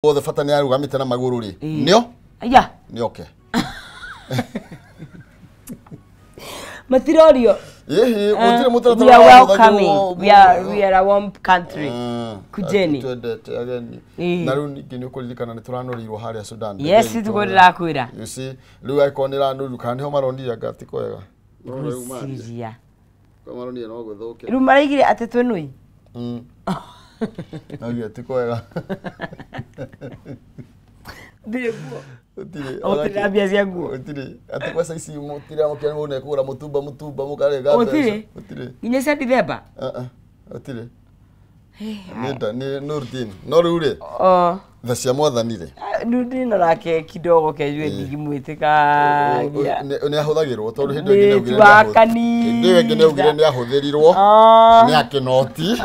Wothe bata nĩ arũgamĩte na magũrũ rĩ. Nĩo? Aya. Nĩ oke. Matirorio. Ĩhĩ, gũtirĩ mũtaratara. We are welcoming. We are a warm country. Kujeni. Twendete ageni. Na rĩu ningĩ nĩ ũkũririkana nĩ tũranũrĩirwo harĩa Sudan. Yes, tiguo ndĩrakwĩra. You see, rĩu angĩkorwo nĩ ĩranũrirwo kana nĩho maronire anga ti kwega. Ngwĩciria. Maronire no gũthũke. Rĩu maraigire atĩ twĩ nũi. Naugire ti kwega. Ndirĩ nguo. Gũtirĩ. Gũtirĩ na mbia cia nguo. Gũtirĩ. Atĩ kwa ici mũtiramũkĩra mũndũ ekũgũra mũtumba mũtumba mũkarega Gũtirĩ. Gũtirĩ. Nginya cia Dithemba. Gũtirĩ. Nĩ Nurdin. No rĩu rĩ, tha cia mwathani rĩ. Nurdin onake kidogo kenyue ndingĩmwĩtĩkagia. Nĩ ahũthagĩrwo tondũ hĩndĩ ĩyo ĩngĩ nĩ augire nĩ ahũthĩrirwo nĩ akĩnoti.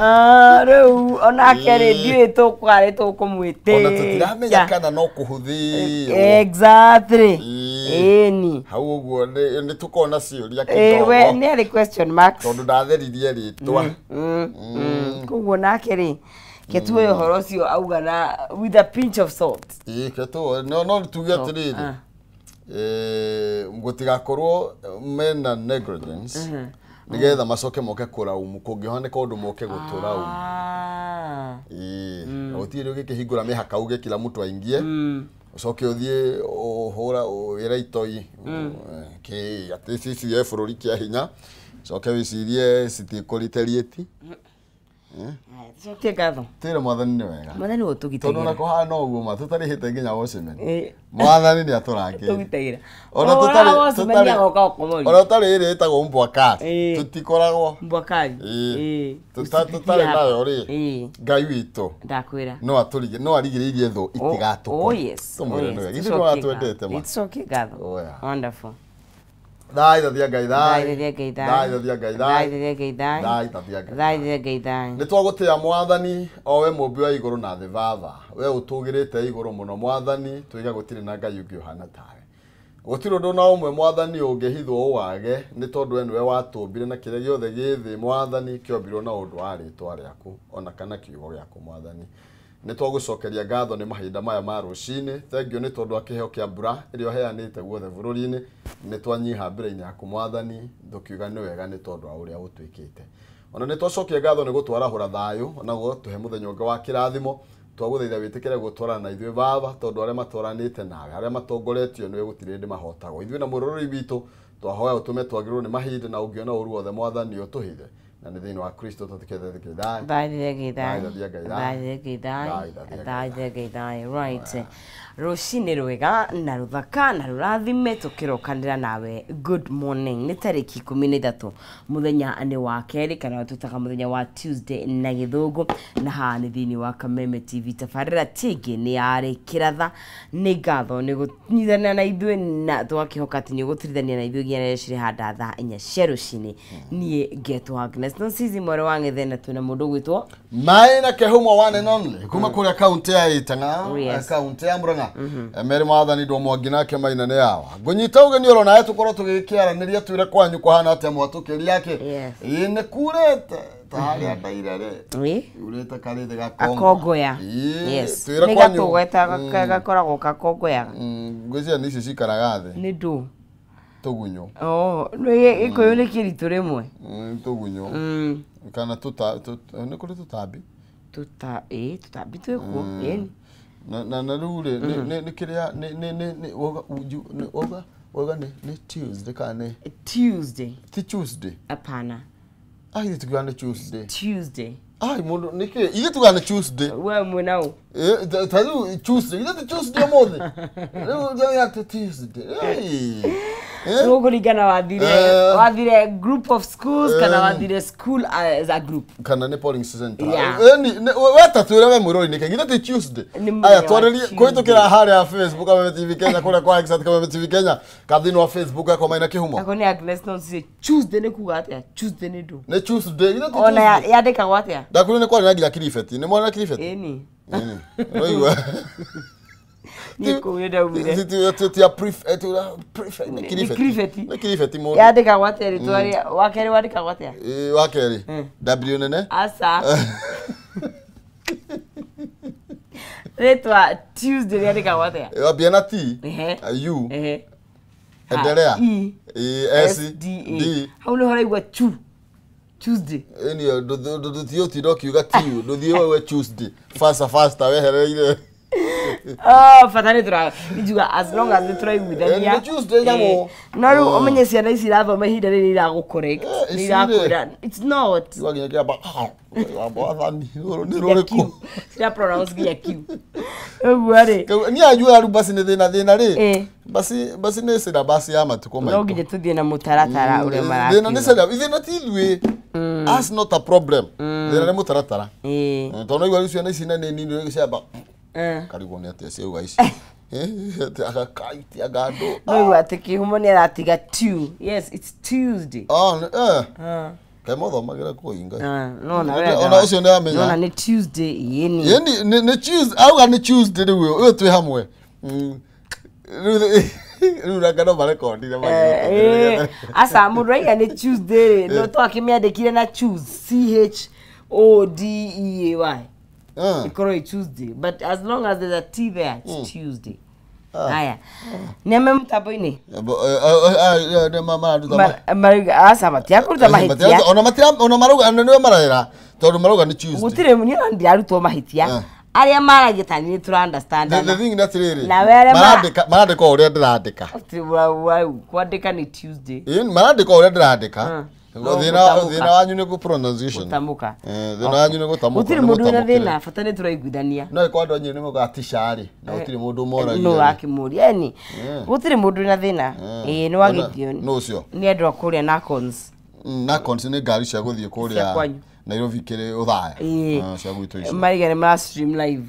Rĩu onake rĩ ndiũĩ tũkwarĩ tũkũmwĩtĩkia. Ona tũtiramenya kana no kũhũthĩrwo. Exactly. Ĩni. Hau ũguo nĩ tũkona ciũria kidogo. We nĩ arĩ question marks. Tondũ ndatheririe rĩtwa. Koguo nake rĩ ketuoe ũhoro ũcio auga na with a pinch of salt. Ĩĩ ketuoe no tuge atĩrĩrĩ gũtigakorwo mena negligence nĩgetha macoke moke kũraumu kũngĩhanĩka ũndũ moke gũtũraumu. Ĩĩ gũtirĩ rĩu gĩkĩhingũra mĩhaka uge kila mtu aingie ũcoke ũthiĩ ũhũra wĩra itoi kĩ atĩ cicie bũrũri kĩa hinya ũcoke wĩcirie citikũritĩriĩti. Tucokie ngatho. Twĩre mwathani nĩ wega. Mwathani nĩwe ũtũgitagĩra. Tondũ ona kũhana ũguo ma tũtarĩhĩte nginya Watchman. Mwathani nĩ atũrangĩire. Tũgitagĩra. Ona tũtarĩ Watchman agoka gũkomoria. Ona tũtarĩ ĩrĩa ĩtagwo mbwa kali. Tũtikoragwo. Mbwa kali. Tũtarĩ nayo rĩ. Ngai witũ. Ndakwĩra. No atũrige, no arigĩrĩirie thũ itigatũkore. Oh yes. Tũmwĩre nĩ wega. Githĩ no atwendete ma. Tucokie ngatho. Wonderful. Thai thathia Ngai thai. Thai thathia Ngai thai. Thai thathia Ngai thai. Thai thathia Ngai thai. Thai thathia Ngai. Thai thathia Ngai thai. Nĩ twagũtĩĩa mwathani o we mũmbi wa igũrũ na thĩ baba. We ũtũgĩrĩte igũrũ mũno mwathani tuiga gũtirĩ na Ngai ũngĩ ũhana tawe. Gũtirĩ ũndũ na ũmwe mwathani ũngĩhithwo ũwage nĩ tondũ we nĩwe watũmbire na kĩrĩa gĩothe gĩ thĩ mwathani kĩombirwo na ũndũ wa rĩtwa rĩaku ona kana kiugo gĩaku mwathani. Nĩ twagũcokeria ngatho nĩ mahinda maya ma rũcinĩ. Thengiũ nĩ tondũ wa kĩheo kĩa mbura ĩrĩa ũheanĩte guothe bũrũri-inĩ. Nĩ twanyiha mbere-inĩ yaku mwathani tũkiuga nĩ wega nĩ tondũ wa ũrĩa ũtwĩkĩte. Ona nĩ twacokia ngatho nĩ gũtwarahũra thayũ ona gũtũhe mũthenya ũngĩ wa kĩrathimo. Twagũthaitha wĩtĩkĩre gũtwarana na ithuĩ baba tondũ arĩa matwaranĩte nawe arĩa matongoretio nĩwe gũtirĩ hĩndĩ mahotagwo. Ithuĩ na mũrũrũri witũ twahoya ũtũme twagĩrĩrwo nĩ mahinda na ũngĩona ũru wothe mwathani ũtũhithe. Na nĩ thĩinĩ wa Kristo tũtikĩte thai. Thai thathia Ngai thai. Thai thathia Ngai thai. Thai thathia Ngai thai. Right. Rũcinĩ rwega na rũthaka na rũrathime tũkĩrokanĩra nawe. Good morning. Nĩ tarĩki 13 mũthenya nĩ wa kerĩ kana tũtaga mũthenya wa Tuesday na gĩthũngũ na haha nĩ thĩinĩ wa Kameme TV. Tabarĩra tingĩ nĩ yarĩ kĩratha. Nĩ ngatho nĩ gũnyitanĩra na ithuĩ na tũgakĩhoka atĩ nĩ ũgũtirithania na ithuĩ nginya rĩrĩa cirĩhanda thaa 4 cia rũcinĩ. Niĩ ngetwo Agnes Nonsizi mwere wa ng'ethe na twĩna mũndũ ũgwĩtwo Maina Kehumo one and only kuma kũrĩa kaunti ya Itang'a, kaunti ya Murang'a. Mere mwathani ndo mwangi nake Maina nĩ yawa. Ngũnyita ũgeni oro nawe tũkorwo tũgĩkĩaranĩria twĩre kwanyu kũhana atĩa mwatũkĩria ake. Ĩĩ nĩ kurĩte ta harĩa ndaire rĩ. Urĩte karĩte gakongoya. Yes. Nĩ gatũgweta gakoragwo gakongoyaga. Ngwĩciria nĩ icio cikaraga thĩ. Nĩ ndũ. Tũgunyũ. Oh, nĩ gĩkũyũ nĩ kĩritũ rĩmwe. Tũgunyũ. Kana nĩ kũrĩ tũtambi. Tũtambi twĩkuo. Ĩni. Na rĩu rĩ nĩ kĩrĩa nĩ wauga nĩ Tuesday kana nĩ Tuesday. Ti Tuesday. Hapana. Ah, ithuĩ tugaga nĩ Tuesday. Tuesday. Ah, mũndũ nĩkĩ? Ithuĩ tugaga nĩ Tuesday. We mwĩna ũ? Ta rĩu Tuesday, ithuĩ ti Tuesday ũmũthĩ. Rĩu njoya atĩ Tuesday. Ũkũringana wathire group of schools kana wathire school as a group. Kana nĩ polling center. Weta twĩre we mwĩrori nĩkĩ? Githĩ ti Tuesday. Aya twarĩrie kũhĩtũkĩra harĩa Facebook Kameme TV Kenya kũrĩa kwa X Kameme TV Kenya ka thĩinĩ wa Facebook yakwa Maina Kĩhumo. Ako nĩ Agnes Nonsizi. Tuesday nĩ kuga atĩa? Tuesday nĩ ndũ. Nĩ Tuesday. Githĩ ti Tuesday. Ona yandĩkagwo atĩa? Ndakwĩrire nĩ kwarĩ na nginya kiribeti. Nĩ mwana kiribeti? Ĩni. Ĩni. Ũraigua? Nĩ kũu nĩ ndaumire. Nĩ kiribeti mũndũ. Yandĩkagwo atĩa rĩtwa rĩa wa kerĩ wandĩkagwo atĩa? Wa kerĩ W nene. Aca. Rĩtwa Tuesday rĩandĩkagwo atĩa? Wambia na T U endelea E S D hau nĩho ũraigua chu Tuesday. Ĩni ndũthiĩ ũtinda ũkiuga T U ndũthiĩ wewe Tuesday faster faster wehereire. Oh, bata nĩ tũra njuga as long as nĩ tũraiguithania. Nĩ Tuesday nyamũ. No rĩu ũmenye ciana ici irathoma ihinda rĩrĩ iragũ-correct. Nĩ irakwĩra it's not. Kiuga nginya kĩamba wathani nĩ rũrĩkũ. Cira pronounce nginya Q. Ũguo rĩ. Niĩ anjua rĩu basi nĩ thĩna rĩ. Basi nĩ syllabus ya matukũ maitũ. No nginya tũthiĩ na mũtaratara ũrĩa marakiuga. Thĩna nĩ syllabus, thĩna ti ithuĩ. That's not a problem. Thĩna nĩ mũtaratara. Tondũ no igua rĩu ciana ici nene nini rĩ ciamba. Karigwo nĩ atĩa ciauga ici. Akakaitia gando. No atĩ kĩhumo nĩ aratiga tu. Yes, it's Tuesday. Kaĩ mothomagĩra kũu inga. No na wega. Ona ũcio nĩ amenya. No na nĩ Tuesday yeni. Yeni nĩ Tuesday, auga nĩ Tuesday rĩu ũyũ twĩ hamwe. Rĩu ranga no marekondire magĩũka. Aca mũndũ aiga nĩ Tuesday no twakĩmĩandĩkire na choose C H O D E A Y. Ikorwo ĩ Tuesday, but as long as there's a T there, it's Tuesday. Haya. Nĩ ame mũtambo-inĩ? Aca matiakũruta mahĩtia. Ona marauga nĩwe marera tondũ marauga nĩ Tuesday. Gũtirĩ niĩ ndirarutwo mahĩtia. Arĩa maragia ta nĩ tũra understand. The thing nĩ atĩrĩrĩ. Nawe arĩa marandĩka ũrĩa ndĩrandĩka. Kwandĩka nĩ Tuesday. Marandĩka ũrĩa ndĩrandĩka. Thĩna wanyu nĩ pronunciation. Gũtamũka. Thĩna wanyu nĩ gũtamũka. Gũtirĩ mũndũ wĩna thĩna, bata nĩ tũraiguithania. No ĩkorwo andũ a Nyĩrĩ nĩ maugaga tica rĩ, na gũtirĩ mũndũ ũmoragia. No wakĩmũria, eni. Gũtirĩ mũndũ wĩna thĩna. Ĩĩ nĩ wagĩthio. Nũ ũcio? Nĩ andũ a kũrĩa Nakons. Nakons nĩ ngari cia gũthiĩ kũrĩa Nairobi kĩrĩ Othaya. Cia gwitũ icio. Mariga nĩ mara stream live.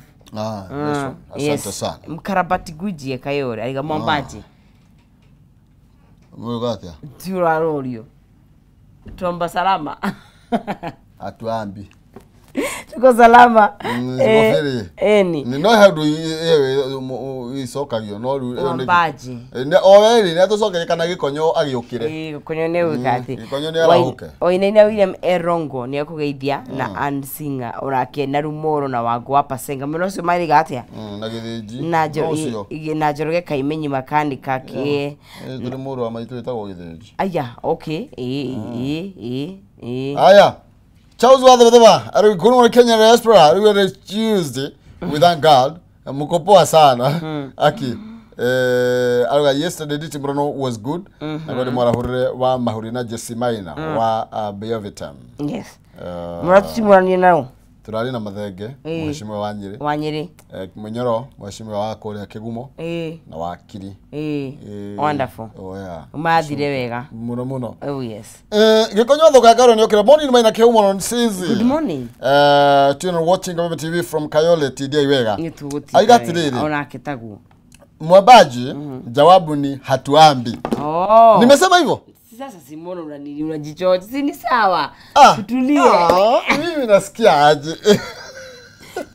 Asante sana. Mkarabati gwiji Kayore, aiga Mwambaji. Mũruga atĩa? Ti ũrarorio. Tuomba salama. Atuambi. Tuko salama. Eni. No handu icokagio no rĩu Mwambaji. O eri nĩ atũcokerie kana Gĩkonyo agĩũkĩre. Gĩkonyo nĩ ũka atĩ. Gĩkonyo nĩ arahũke. Oinaina William Erongo nĩ akũgeithia na Ann Singer onake na Rumoro na Wangu wa Pasenga. Mũno ũcio marĩga atĩa? Na Gĩthĩnji. Na Njoroge Kaimenyi makanika ke. Tũrĩ mũrũ wa maitũ wĩtagwo Gĩthĩnji. Aya, okay. Aya. Charles Wadhaba, good morning Kenya diaspora. We're Tuesday we thank God. Mko poa sana. Aki. Aruga yesterday diti Mrono was good. Na kwa mwarahurire wa mahuri na Jesse Maina wa Biovitam. Yes. Muratutimurania nao. Turari na Mathenge, mheshimiwa wa Nyeri. Wa Nyeri. Munyoro, mheshimiwa wa kũrĩa Kĩgumo. Na Wakiri. Wonderful. Oh yeah. Umathire wega. Muno muno. Oh yes. Gĩkonyo thoka karo nĩ okira morning maina Kĩhumo on Sizi. Good morning. Tune watching Government TV from Kayole TDI wega. Nĩ tũgũtinda. Aiga atiriri. Onake taguo. Mwambaji, jawabu ni hatuambi. Oh. Nimesema hivyo? Sasa Simona unajichocha. Si ni sawa. Tutulie. Mimi nasikia aje.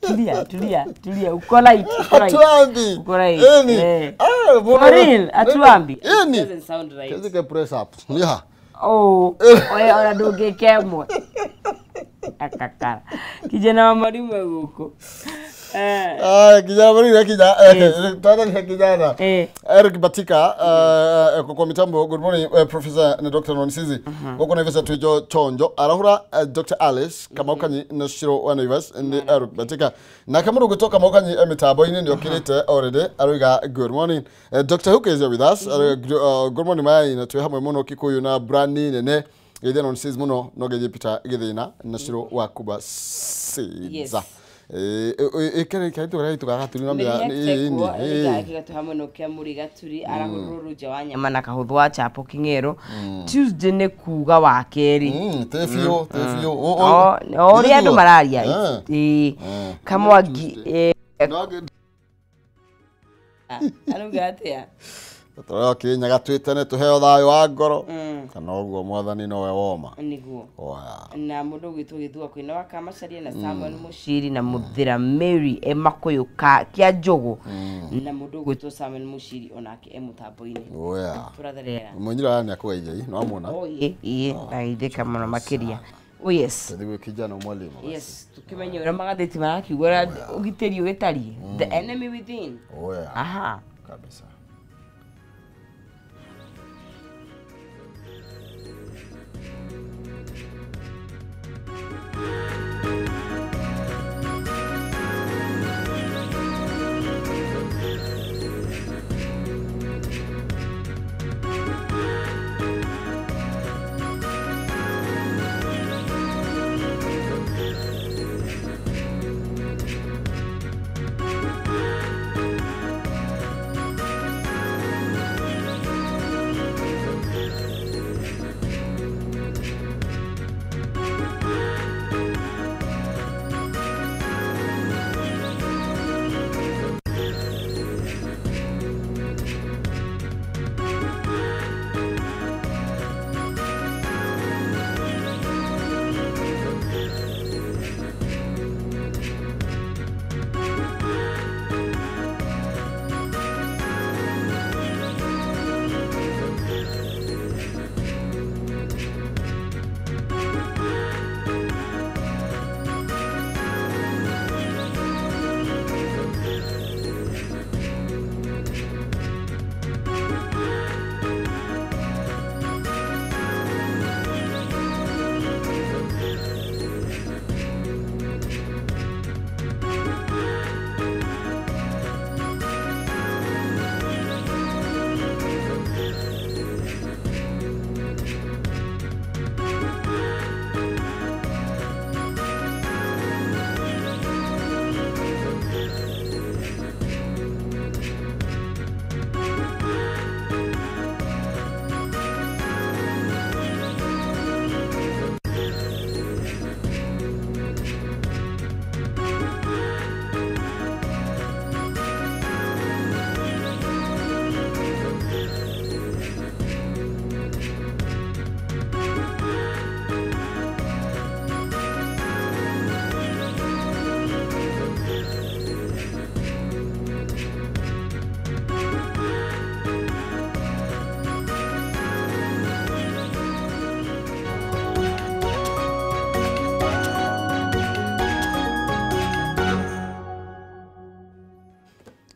Tulia, tulia, tulia. Uko right. Hatuambi. Uko right. For real, hatuambi. It doesn't sound right. Kazi press up. Yeah. Oh, oya ona ndũngĩkemwe. Akakara. Kijana wa mwalimu gũkũ. Kijana mwalimu kijana. Kijana. Eric Batika kwa mitambo. Good morning Professor na Dr. Nonsizi. Goko Naivas tuijo chonjo. Arahura Dr. Alice Kamau Kanyi na Shiro wa Naivas ni Eric Batika. Na kama rugutoka Kamau Kanyi mitambo-inĩ nĩ okĩrĩte already aruga good morning. Dr. Huke is here with us. Good morning mai na twi hamwe muno Kikuyu na brand nene. Githĩ Nonsizi muno no githĩ Peter Githĩna na Shiro wa Kuba Siza. Ekere kaito kaito gaturi na mĩa ni gatu hamwe no kia muri gaturi arahururu nja wa nyama na kahuthu wa chapo king'ero Tuesday nĩ kuga wa keri te fio o ũrĩa andũ mararia Kamwangi arauga atĩa Tũrora Kĩrĩnyaga twĩtane tũheo thayũ wa ngoro kana ũguo mwathani nowe woma nĩguo na mũndũ ũgwĩtwo Gĩthua kwĩna wa Kamacaria na Samuel Mũciri na Mũthĩra Mary e Makũyũ kĩa Njũgũ na mũndũ ũgwĩtwo Samuel Mũciri onake e mũtambo-inĩ tũratherera Mũnyira nĩ akũgeithia no amwona ĩĩ na ithĩka mũno makĩria Oh yes. Tũthiĩ gwĩ kijana mwalimu. Yes, tukimenye ũrĩa magathĩti marakiuga ũrĩa ũgitĩri ũgĩtariĩ. The enemy within. Oh yeah. Aha. Kabisa.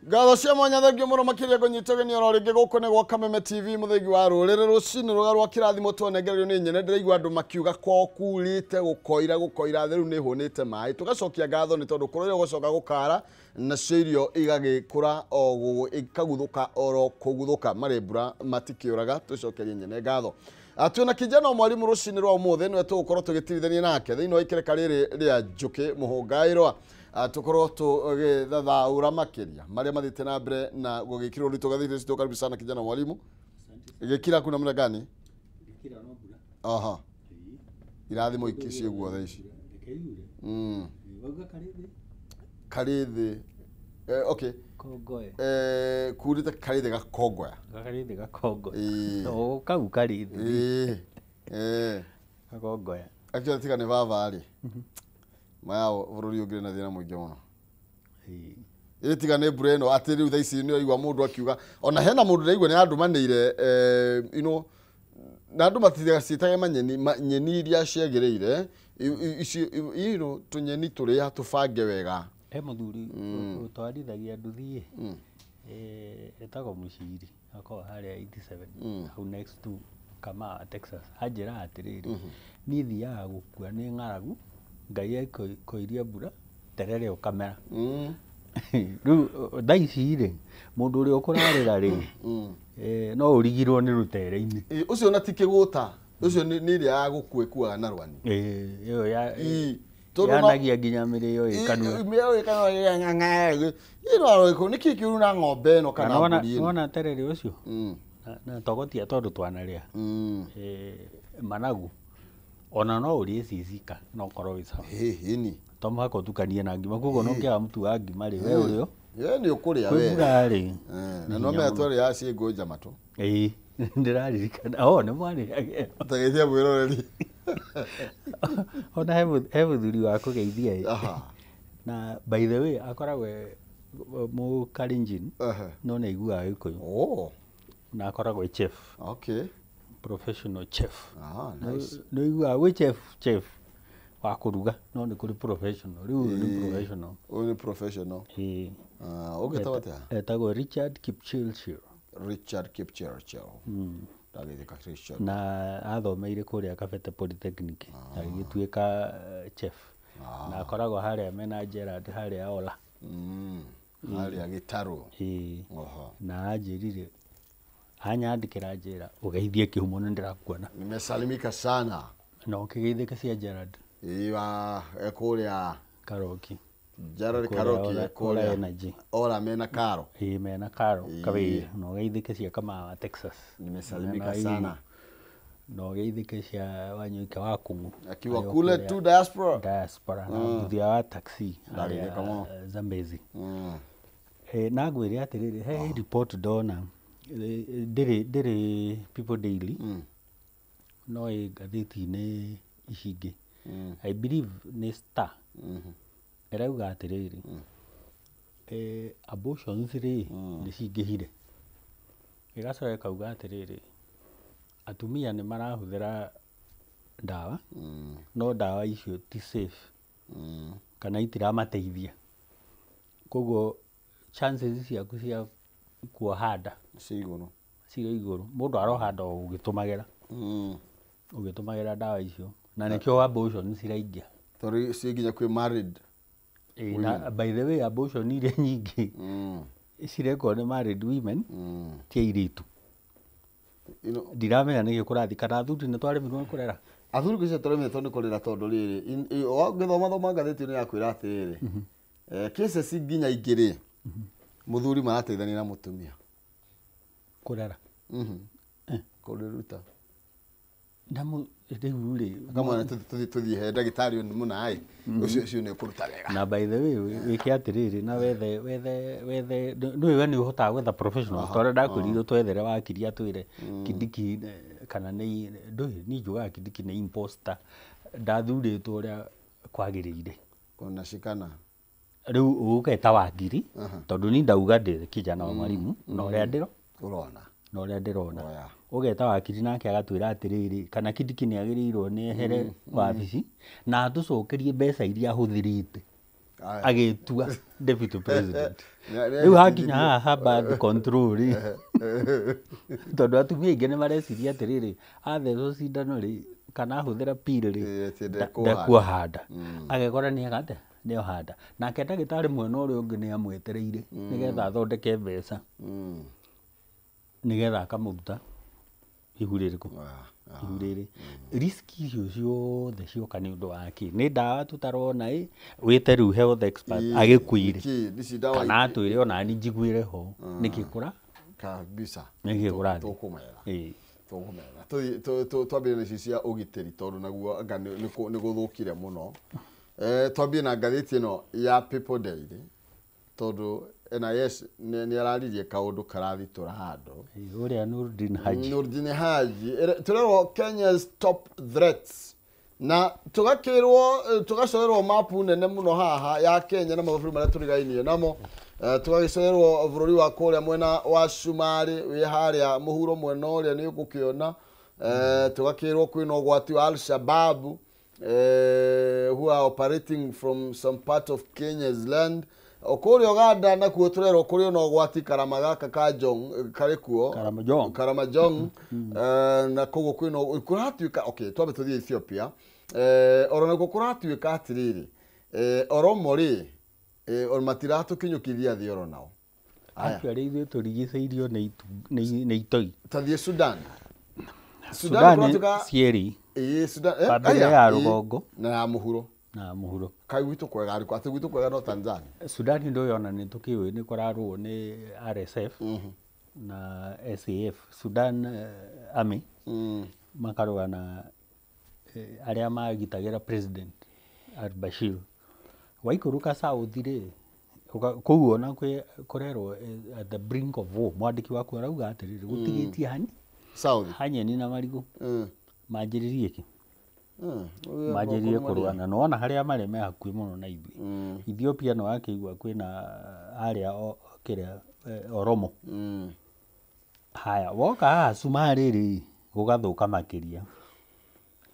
Ngatho cia mwanya thengio mũno makĩria ngũnyitagwo nĩ oro rĩngĩ gũkũ nĩ gwa Kameme TV mũthengi wa rũrĩrĩ rũcinĩ rũga rwa kĩrathimo twanengererio nĩ nyene ndĩraigua andũ makiuga kwao kurĩte gũkoira gũkoira thĩ rĩu nĩ hũnĩte maĩ tũgacokia ngatho nĩ tondũ kũrĩa gũcoka gũkara nacio irio igagĩkũra o ikaguthũka oro kũguthũka marĩ mbura matikĩũraga tũcokerie nyene ngatho. Twĩna kijana mwalimu rũcinĩ rwa ũmũthĩ nĩwe tũgũkorwo tũgĩtirithania nake thĩinĩ wa ikereka rĩrĩ rĩa Njũkĩ Mũhũngaĩrwa tukorwo tugithathaura makiria maria mathite na mbere na gugikirwo rito gathite cito karibu sana kijana mwalimu. Gikira kuna mna gani? Gikira no mbura. Aha. Irathimo ikicio guothe ici. Wauga karithi. Karithi. Okay. Kongoe. Kurite karithi gakongoya. Karithi gakongoya. O kau karithi. Gakongoya. Actually tiga ni baba ri. Maya bururi ũngĩrĩ na thĩna mũingĩ mũno. Ĩ tiga nĩ mbura ĩno atĩ rĩu thaa ici nĩ ũraigua mũndũ akiuga ona hena mũndũ ndĩraigua nĩ andũmanĩire you know na andũ matigaciĩtage manyeni nyeni iria ciagĩrĩire ici you know tũnyeni tũrĩa tũbange wega. He mũthuri ũtwarithagia nduthi etagwo Mũciri akoragwo harĩa 87 hau next to Kamaa Texas anjĩraga atĩrĩrĩ niĩ thiaga gũkua nĩ ng'aragu Ngai akoiria mbura terere ũkamera. Rĩu thaa ici rĩ mũndũ ũrĩa ũkũrarĩra rĩ no ũrigirwo nĩ rũtere-inĩ. Ũcio ona ti kĩgũta ũcio nĩ ĩrĩa ya gũkua ĩkuaga na rwani. Ĩyo ya yanagia nginya mĩrĩo ĩ kanua. Mĩrĩo ĩ kanua nĩ kĩĩ kĩũru na ng'ombe ĩno kana mbũri ĩno. Nĩwona terere ũcio na togotia tondũ twanarĩa managu ona no ũrĩe cicika no ũkorwo wĩ sawa. Hĩni to mũhaka ũtukanie na ngima koguo no ũngĩaga mũtu wa ngima rĩ we ũrĩo we nĩ ũkũrĩa we mbura rĩ na no menya twarĩaga ciĩ ngũnja matũ. Ĩĩ ndĩraririkana o nĩ mwarĩaga tageithia mwĩroreri. Ona he mũthuri wa kũgeithia ĩ na by the way akoragwo mũ Kalenjin no nĩ aiguaga Gĩkũyũ na akoragwo chef. Okay. Professional chef. Ah, nice. No iguaga gwĩ chef chef Wa kũruga no nĩ kũrĩ professional, rĩu ũyũ nĩ professional. Ũyũ nĩ professional. Ĩĩ. Ah, ũgĩtagwo atĩa? Etagwo Richard Kipchirchir. Richard Kipchirchir. Ndagĩthika Richard. Na athomeire kũrĩa Kabete Polytechnic, agĩgĩtuĩka chef, na akoragwo harĩa mena Gerard harĩa Ola. Harĩa gĩtarũ. Ĩĩ. Oho. Na anjĩrire, anyandĩkĩra njĩra, ũgeithie kĩhumo nĩ ndĩrakuona. Nimesalimika sana. Na ũkĩgeithĩka cia Gerard. Iwa ekũrĩa Karoki. Gerard Kũrĩa Karoki. Ola- Ola ekũrĩa Energy. Ola mena karo. Ĩĩ, mena karo. Ĩĩ. Kawĩra na ũgeithĩke cia Kamawa Texas. Nimesalimika Mena sana. Na ũgeithĩke cia Wanyuike wa Kung'u. Akiwa Arĩ o kule kũrĩa tu diaspora. Diaspora na mũthia wa taxi Ndagĩthĩka mũno. harĩa Zambezi. Na ngwĩre atĩrĩrĩ, he report ndona, ndĩrĩ People Daily, no ĩ ngathĩti-inĩ ici ingĩ, I believe nĩ Star, ĩrauga atĩrĩrĩ, abortions rĩ nĩ cingĩhire. Ĩgacoka ĩkauga atĩrĩrĩ, atumia nĩ marahũthĩra ndawa, no ndawa icio ti safe kana itiramateithia, koguo chances ciaku cia kuoha nda Ci igũrũ. Cirĩ igũrũ. Mũndũ aroha nda o ũgĩtũmagĩra ũgĩtũmagĩra ndawa icio, na nĩkĩo abortion ciraingĩha. Tondũ ci nginya kwĩ married. Ĩĩ, na by the way, abortion iria nyingĩ cirekwo nĩ married women, ti airĩtu. You know, Ndiramenya nĩkĩ kũrathiĩ, kana athuri nĩ twaremirwo nĩ kũrera. Athuri ngwĩciria tũremetwo nĩ kũrĩra, tondũ rĩrĩ ũngĩthoma thoma ngathĩti ĩno yakwĩra atĩrĩrĩ, cases nginya ingĩ rĩ, mũthuri marateithania na mũtumia kũrera. Kũrĩruta. Na rĩu rĩ Akamwona tũthiĩ he ndagĩtarĩ ũyũ mũna ĩ ũcio ũcio nĩ ũkũruta wega. Na by the way, wĩke atĩrĩrĩ, na wethe nĩũĩ we nĩ ũhotaga gwetha professionals, tondũ ndakwĩrire twethere wakiri atwĩre Kindiki kana nĩ ndũĩ niĩ njugaga Kindiki nĩ imposter, ndathurĩtwo ũrĩa kwagĩrĩire. Kuna shikana. Rĩu ũgeta wakiri, tondũ niĩ ndauga ndĩ kijana wa mwalimu na ũrĩa ndĩro Ũrona. Na ũrĩa ndĩrona. Oya. Ũgeta wakiri nake agatwĩra atĩrĩrĩ, kana Kindiki nĩ agĩrĩirwo nĩ ehere wabici na atũcokerie mbeca iria ahũthĩrĩte Aya. agĩtua deputy president. Nĩ Rĩu hakinya haha ha birth control rĩ, tondũ atumia aingĩ nĩ mareciria atĩrĩrĩ, athecwo cindano rĩ kana ahũthĩra pill rĩ, Ĩĩ, atĩ ndekuoha. ndekuoha nda, agekora nĩ eka atĩa, nĩ oha nda. Nake ndagĩtarĩ mwena ũrĩa ũngĩ nĩ amwetereire nĩgetha athondeke mbeca, nĩgetha akamũruta ihu rĩrĩkũ, ihu rĩrĩ. Risk icio ciothe cioka nĩ ũndũ wa kĩ? Nĩ ndawa tũtarona ĩ wĩte rĩu health expert agĩkwĩre Nĩkĩ? Ici ndawa kana atwĩre ona ni njiguĩre ho nĩkĩ kũra Kabisa. Nĩkĩ kũrathiĩ. Tũkũmera. Ĩĩ. Tũkũmera. Twambie na ici cia ũgitĩri, tondũ naguo anga nĩ gũthũkire mũno. Twambie na ngathĩti ĩno ya People Daily, tondũ NIS nĩ araririe kaũndũ karathitũra handũ. Ĩĩ, ũrĩa Nurdin Haji. Nurdin Haji. Tũrerwo Kenya's top threats, na tũgakĩrwo tũgacorerwo mapu nene mũno haha ya Kenya na mabũrũri marĩa tũrigainie namo. Tũgagĩcorerwo bũrũri wa kũrĩa mwena wa Cumarĩ wĩ harĩa mũhuro mwena ũrĩa nĩ ũgũkĩona. Tũgakĩrwo kwĩna ũgwati wa Al-Shabaab, who are operating from some part of Kenya's land. O kũrĩa Uganda nakuo tũrerwo kũrĩ ona ũgwati karama gaka ka Jong karĩ kuo. Karamojong. Karamojong. Na koguo kwĩna kũratuĩka, okay, twambe tũthiĩ Ethiopia. Oro nakuo kũratuĩka atĩrĩrĩ, Oromo rĩ, o matiratũkinyũkithia thĩ oro nao. Aya. Actually ithuĩ tũrigicĩirio nĩ itoi. Tathiĩ Sudan. Sudan kũratuĩka cierĩ. Ĩĩ, Sudan Bambĩrĩria aya, ya ĩĩ, rũgongo. Na ya mũhuro. Na mũhuro. Kaĩ gwitũ kwega arĩkũ? Atĩ gwitũ kwega no Tanzania. Sudan ndũĩ ona nĩ tũkĩũĩ nĩ kũrarũo nĩ RSF na SAF, Sudan Army, makarũa na arĩa magitagĩra president al-Bashir. Waikũrũka south rĩ, kũu ona kwĩ kũrerwo at the brink of war. Mwandĩki waku arauga atĩrĩrĩ, gũtigĩtie hani South. hanyeni na marigũ manjĩrĩrie kĩ manjĩrĩrie Ũrĩa kũrũa na nĩwona harĩa marĩ me hakuhĩ mũno na ithuĩ. Ethiopia nĩ wakĩigua kwĩna arĩa kĩrĩa Oromo. Haya, woka haha Cumarĩ rĩ, gũgathũka makĩria.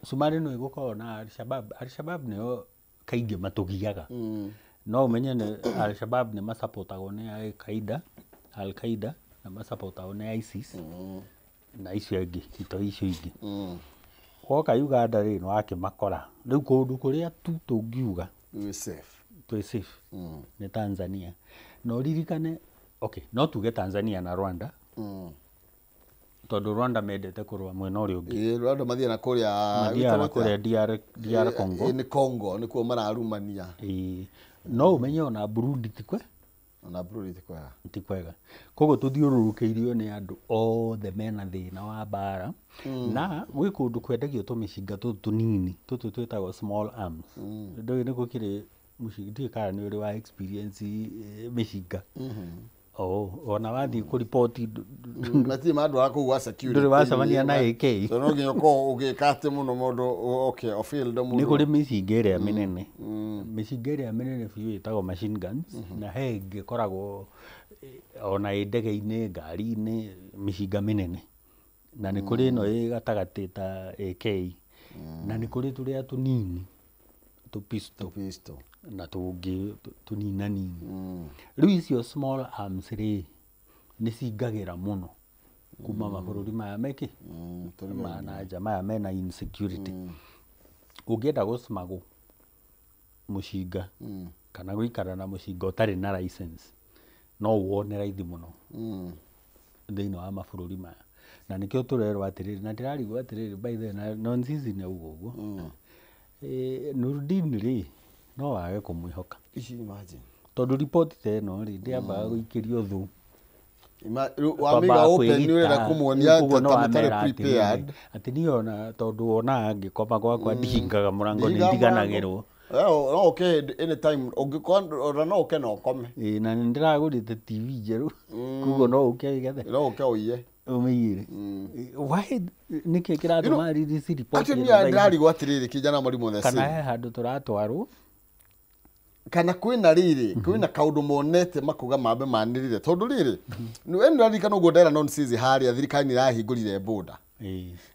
Somalia no ĩgũkorwo na Al-Shabab. Al-Shabab nĩo kaingĩ matũgiaga. No ũmenye nĩ Al-Shabab nĩ masapotagwo nĩ Al-Qaida, Al-Qaida na masapotagwo nĩ ISIS na icio ingĩ, itoi icio ingĩ. Woka Uganda rĩ, nĩ wakĩmakora. Rĩu kũndũ kũrĩa tu tũngiuga We safe. Twĩ safe nĩ Tanzania. Na ũririkane, okay, no tuge Tanzania na Rwanda, tondũ Rwanda mendete kũrũa mwena ũrĩa ũngĩ. Ĩĩ, Rwanda mathiaga na kũrĩa Mathiaga na kũrĩa DR Congo. Ĩĩ, nĩ Congo nĩkuo mararumania. Ĩĩ, no ũmenye ona Burundi ti kwe Ona Burundi ti kwega. Ti kwega. Koguo tũthiũrũrũkĩirio nĩ andũ othe mena thĩna wa mbara. Na gwĩ kũndũ kwendagio tũmĩcinga tũtũ tũnini, tũtũ twĩtagwo small arms. Ndũĩ nĩ gũkĩrĩ mũcinga, ndiũĩ kana nĩ ũrĩ wa experience mĩcinga. Oh, ona wathiĩ kũriboti Matirĩ mandwara kũu gwa security. Ndũrĩ wacemania na AK. So no nginya ũkorwo ũgĩka atĩ mũno mũndũ okay, o field mũndũ. Nĩ kũrĩ mĩcinga ĩrĩa mĩnene. Mĩcinga ĩrĩa mĩnene biũ ĩtagwo machine guns, na he ĩngĩ ĩkoragwo ona ĩ ndege-inĩ, ngari-inĩ, mĩcinga mĩnene. Na nĩ kũrĩ ĩno ĩ gatagatĩ ta AK. Na nĩ kũrĩ tũrĩa tũnini, tũ pistol. Pistol. Na tũngĩ tũnina nini. Rĩu icio small arms rĩ, nĩ cingagĩra mũno kuma mabũrũri maya mekĩ ma na nja maya mena insecurity. Ũngĩenda gũcmagwo mũcinga kana gũikara na mũcinga ũtarĩ na license, no wone raithi mũno thĩinĩ wa mabũrũri maya. Na nĩkĩo tũrerwo atĩrĩrĩ, na ndĩrarigwo atĩrĩrĩ, by the way, na Nonsizi nĩ auga ũguo. Nurdin rĩ, no wage kũmwĩhoka. Ici imagine. Tondũ riboti ta ĩno rĩ, ndĩambaga gũikĩrio thũ. Wamiga open nĩ ũrenda kũmuonia Koguo no ta mũtarĩ wamera atĩrĩrĩ, prepared. Atĩ niĩ ona tondũ wonaga ngĩkoma gwakwa ndihingaga mũrango, nĩ ndiganagĩrwo. No ũke anytime, ũngĩkorwo ona no ũke na ũkome. Ĩĩ, na nĩ ndĩragũrĩte TV njerũ, koguo no ũke ũigethe. No ũke ũiye. Ũmĩiyĩre. Why, nĩkĩ kĩratũma release report Actually, ĩno niĩ thaa ici? ndĩrarigwo atĩrĩrĩ, kijana mwalimu the Kana same. he handũ tũratwarwo. Kana kwĩna rĩrĩ, kwĩna kaũndũ monete makuga mambe manĩrĩre. Tondũ rĩrĩ, we nĩ ũraririkana ũguo ndera Nonsizi harĩa thirikari nĩ ĩrahingũrire border.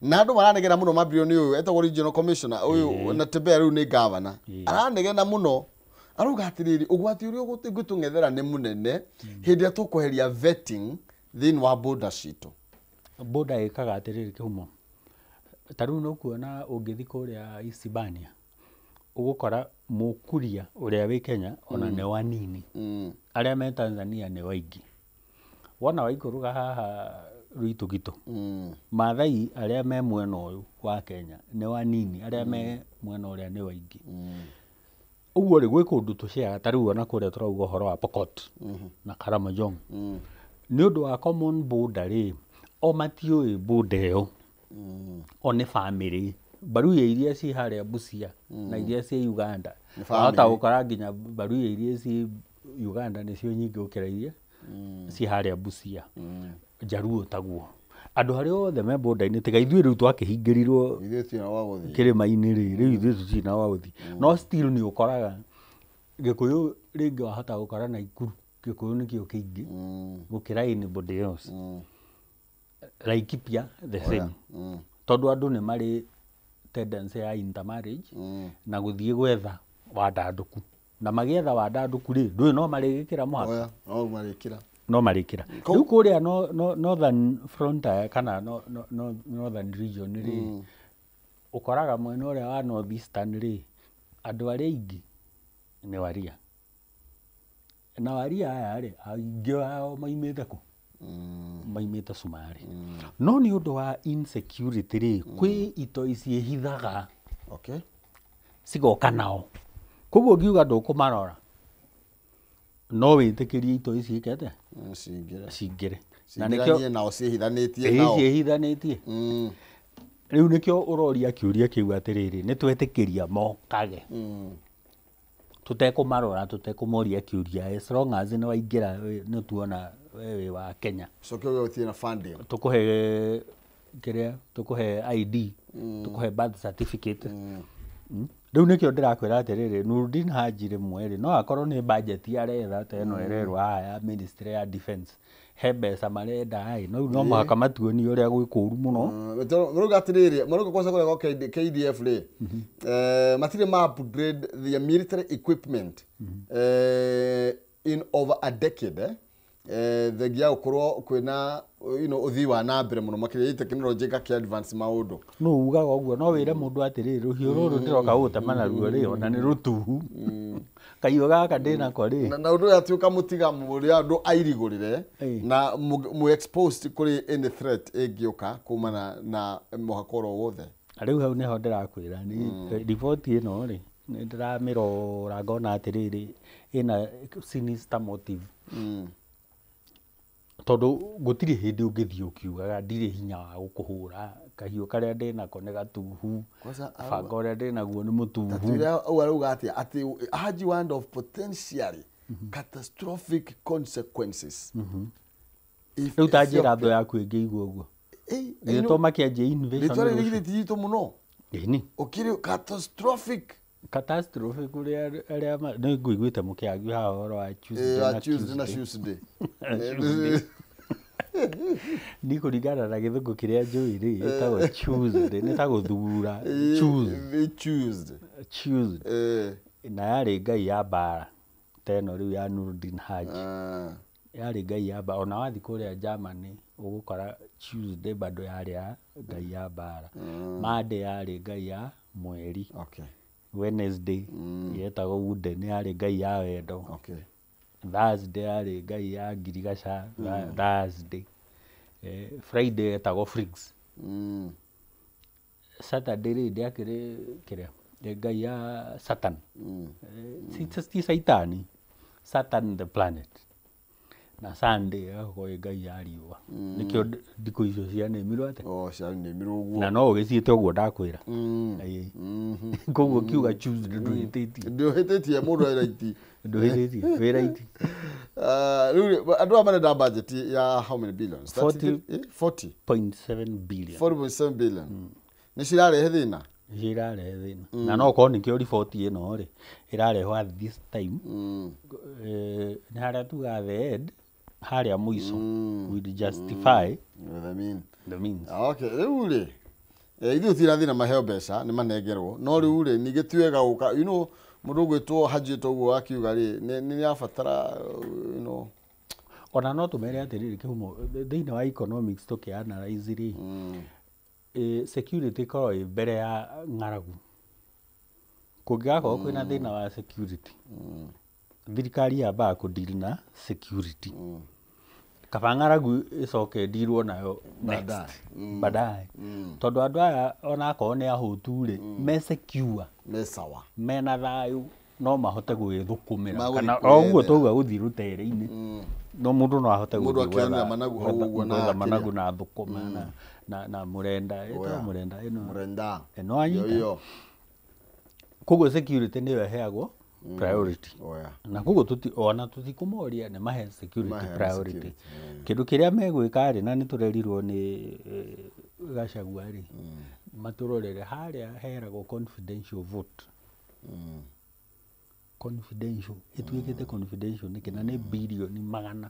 Na andũ maranegena mũno mambĩrĩrio nĩ ũyũ etagwo regional commissioner ũyũ na Tembea rĩu nĩ governor. Aranegena mũno. Arauga atĩrĩrĩ, ũgwati ũrĩa ũgũtũng'ethera nĩ mũnene hĩndĩ ĩrĩa tũkweheria vetting thĩinĩ wa border citũ. Border ĩkaga atĩrĩrĩ kĩhumo. Ta rĩu nĩ ũkuona ũngĩthiĩ kũrĩa Isibania, ũgũkora mũkuria ũrĩa wĩ Kenya ona nĩ wanini. Arĩa me Tanzania nĩ waingĩ. Wona waikũrũka haha Rũitũgitũ, Maathai arĩa me mwena ũyũ wa Kenya nĩ wanini, arĩa me mwena ũrĩa nĩ waingĩ. Ũguo rĩ, gwĩ kũndũ tũciaga ta rĩu ona kũrĩa tũrauga ũhoro wa Pokot na Karamojong. Nĩ ũndũ wa common border rĩ, o matiũĩ border ĩyo. O nĩ family. Baruya iria ciĩ harĩa Busia na iria ciĩ Uganda. Nĩ Wahota family. gũkora nginya baruya iria ciĩ Uganda nĩcio nyingĩ gũkĩra iria ciĩ harĩa Busia. Jaluo taguo. Andũ arĩa othe me border-inĩ tiga ithuĩ rĩu twakĩhingĩrirwo Ithuĩ tũtirĩ na gwa gũthiĩ. kĩrĩma-inĩ rĩ, rĩu ithuĩ tũtirĩ na gwa gũthiĩ. No still nĩ ũkoraga Gĩkũyũ rĩngĩ wahota gũkora Naikuru, Gĩkũyũ nĩkĩo kĩingĩ gũkĩra anybody else. Laikipia the same. Tondũ andũ nĩ marĩ tendency ya intermarriage na gũthiĩ gwetha wandandũku. Na magĩetha wandandũku rĩ, ndũĩ no marĩgĩkĩra mũhaka. Oya, no marĩkĩra. No marĩkĩra. Rĩu kũrĩa northern frontier kana northern region rĩ, ũkoraga mwena ũrĩa wa north eastern rĩ, andũ arĩa aingĩ nĩ waria. Na waria aya rĩ, aingĩ ao maimĩte kũ? Maimĩte Cumarĩ. No nĩ ũndũ wa insecurity rĩ, kwĩ itoi ciĩhithaga cigoka nao. Koguo ũngiuga ndũkũmarora, no wĩtĩkĩrie itoi ciĩke atĩa? Cingĩre. Cingĩre. Na nĩkĩo Cingĩranie nao ciĩhithanĩtie ĩĩ nao. ciĩhithanĩtie. Rĩu nĩkĩo ũroria kĩũria kĩu atĩrĩrĩ, nĩ twetĩkĩria mokage. Tũtekũmarora, tũtekũmoria kĩũria, as long as nĩ waingĩra nĩ tuona we wĩ wa Kenya. Coke ũge gũtirĩ na funding. Tũkũhe kĩrĩa, tũkũhe ID, tũkũhe birth certificate. Rĩu nĩkĩo ndĩrakwĩra atĩrĩrĩ, Nurdin Haji rĩmwe rĩ no akorwo nĩ budget aretha ta ĩno ĩrerwo haha ya Ministry ya Defence, he mbeca marenda ĩ, no mũhaka matuonie ũrĩa gwĩ kũũru mũno. Marauga atĩrĩrĩ, marauga kwanza kũrĩa gwa KDF rĩ, matirĩ ma upgrade their military equipment in over a decade, thengia gũkorwo kwĩna ũthii wa na mbere mũno makĩria technology ĩgakĩ advance maũndũ. No ugaga ũguo, no wĩre mũndũ atĩrĩrĩ, rũhiũ rũrũ ndĩroka gũgũtema naruo rĩ, ona nĩ rũtuhu, kahiũ gaka ndĩnako rĩ. Na ũndũ ũyũ atĩ ũkamũtiga mũrĩa andũ airigũrĩre na mũ exposed kũrĩ any threat ĩngĩũka kumana na mũhaka oro wothe. Rĩu hau nĩho ndĩrakwĩra nĩ riboti ĩno rĩ, nĩ ndĩramĩrora ngona atĩrĩrĩ, ĩna sinister motive. Tondũ gũtirĩ hĩndĩ ũngĩthiĩ ũkiugaga ndirĩ hinya wa gũkũhũra, kahiũ karĩa ndĩnako nĩ gatuhu, banga ũrĩa ndĩnaguo nĩ mũtuhu. Tatwĩre ũguo arauga atĩa, atĩ Haji warned of potentially catastrophic consequences. Rĩu ta njĩra thũ yaku ĩngĩigua ũguo. Githĩ to makĩanjia invasion Rĩtwa rĩrĩ githĩ ti ritũ mũno? Ĩni. Ũkĩrĩ catastrophic. Catastrophe kũrĩa arĩa nĩ ngũiguĩte mũkĩagia haha ũhoro wa Tuesday na Tuesday na Tuesday. Ni kũringana na gĩthũngũ kĩrĩa njũĩ rĩ, ĩtagwo Tuesday, nĩ ta gũthura. Tuesday. Tuesday. Na yarĩ ngai ya mbara ta ĩno rĩu ya Nurdin Haji. Yarĩ ngai ya mbara. Ona wathiĩ kũrĩa Germany ũgũkora Tuesday bado yarĩ ya ngai ya mbara. Monday yarĩ ngai ya mweri. Wednesday yetagwo Wooden, yarĩ ngai ya wendo. Thursday yarĩ ngai ya ngirigaca, Thursday. Friday yetagwo Friggs. Saturday rĩ ndĩakĩrĩ kĩrĩa ngai ya Satan. Ti Saitani, Saturn the planet. Na Sunday ĩgakorwo ĩ ngai ya riũa. Nĩkĩo ndikũ icio cianĩmirwo atĩa? Oh, cianĩmirwo ũguo. Na no ũgĩciĩte ũguo ndakwĩra. Koguo kiuga Tuesday ndũhĩtĩtie. Ndũhĩtĩtie mũndũ wĩ right. Ndũhĩtĩtie, wĩ right. Rĩu andũ aya marenda budget ya how many billions? 40.7 billion. 40.7 billion. Nĩ cirarehe thĩna? Nĩ cirarehe thĩna. Na no okorwo nĩkĩo riboti ĩno rĩ, ĩrarehwo at this time. Nĩ harĩa tugaga the end, harĩa mũico will justify the means. Okay, rĩu rĩ, ithuĩ tũtirĩ thĩna maheo mbeca, nĩ manengerwo. No rĩu rĩ, ningĩ ti wega gũka, mũndũ ũgwĩtwo Haji ũguo akiuga rĩ, nĩ abatara, Ona no tũmere atĩrĩrĩ kĩhumo, thĩinĩ wa economics tũkĩ-analyze rĩ, security ĩkoragwo ĩ mbere ya ng'aragu. Kũngĩgakorwo kwĩna thĩna wa security, thirikari yambaga kũ-deal na security. Kaba ng'aragu ĩcoke ĩndirwo nayo next, baadaye. Tondũ andũ aya onakorwo nĩ ahũtu rĩ, me secure, me sawa, mena thayũ, no mahote gwĩthũkũmĩra. Kana o ũguo twauga gũthiĩ rũtere-inĩ, no mũndũ no ahote gũthiĩ gwetha managu na thũkũma na mũrenda, ĩtagwo mũrenda ĩno. Mũrenda. No anyita. Koguo security nĩyo ĩheagwo priority. Na koguo ona tũtikũmoria nĩ mahe security priority. Kĩndũ kĩrĩa megwĩka rĩ, na nĩ tũrerirwo nĩ Gachagua rĩ, matũrorere harĩa heragwo confidential vote. Confidential, ĩtuĩkĩte confidential nĩkĩ? Na nĩ birioni 100.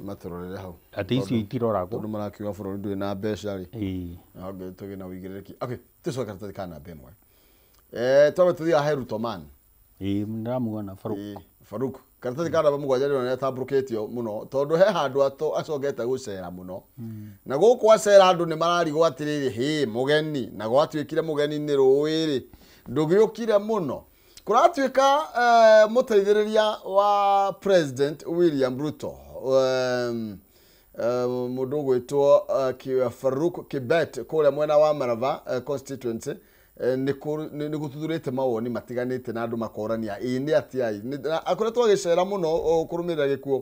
Matũrorere hau. Atĩ icio itiroragwo. Tondũ marakiuga bũrũri ndũrĩ na mbeca rĩ. Na tũgĩe na ũigĩrĩrĩki. Okay, tũcoke karatathi ka namba ĩmwe. Twambe tũthiĩ he Ruto man. Ndĩramuona Faruk. Faruk. Karatathi ka namba 7 rĩo nĩatambũrũkĩtio mũno tondũ he handũ acokete gũcera mũno. Na gũkũ acera andũ nĩ mararigwo atĩrĩrĩ, hĩ mũgeni, na gwatuĩkire mũgeni nĩ rũĩ rĩ, ndũgĩũkire mũno. Kũratuĩka mũteithĩrĩria wa President William Ruto, mũndũ ũgwĩtwo Faruk Kibet kũrĩa mwena wa Marava constituency, nĩ gũtuthũrĩte mawoni matiganĩte na andũ makorania ĩ nĩ atĩa. Akoretwo agĩcera mũno kũrũmĩrĩra gĩkuũ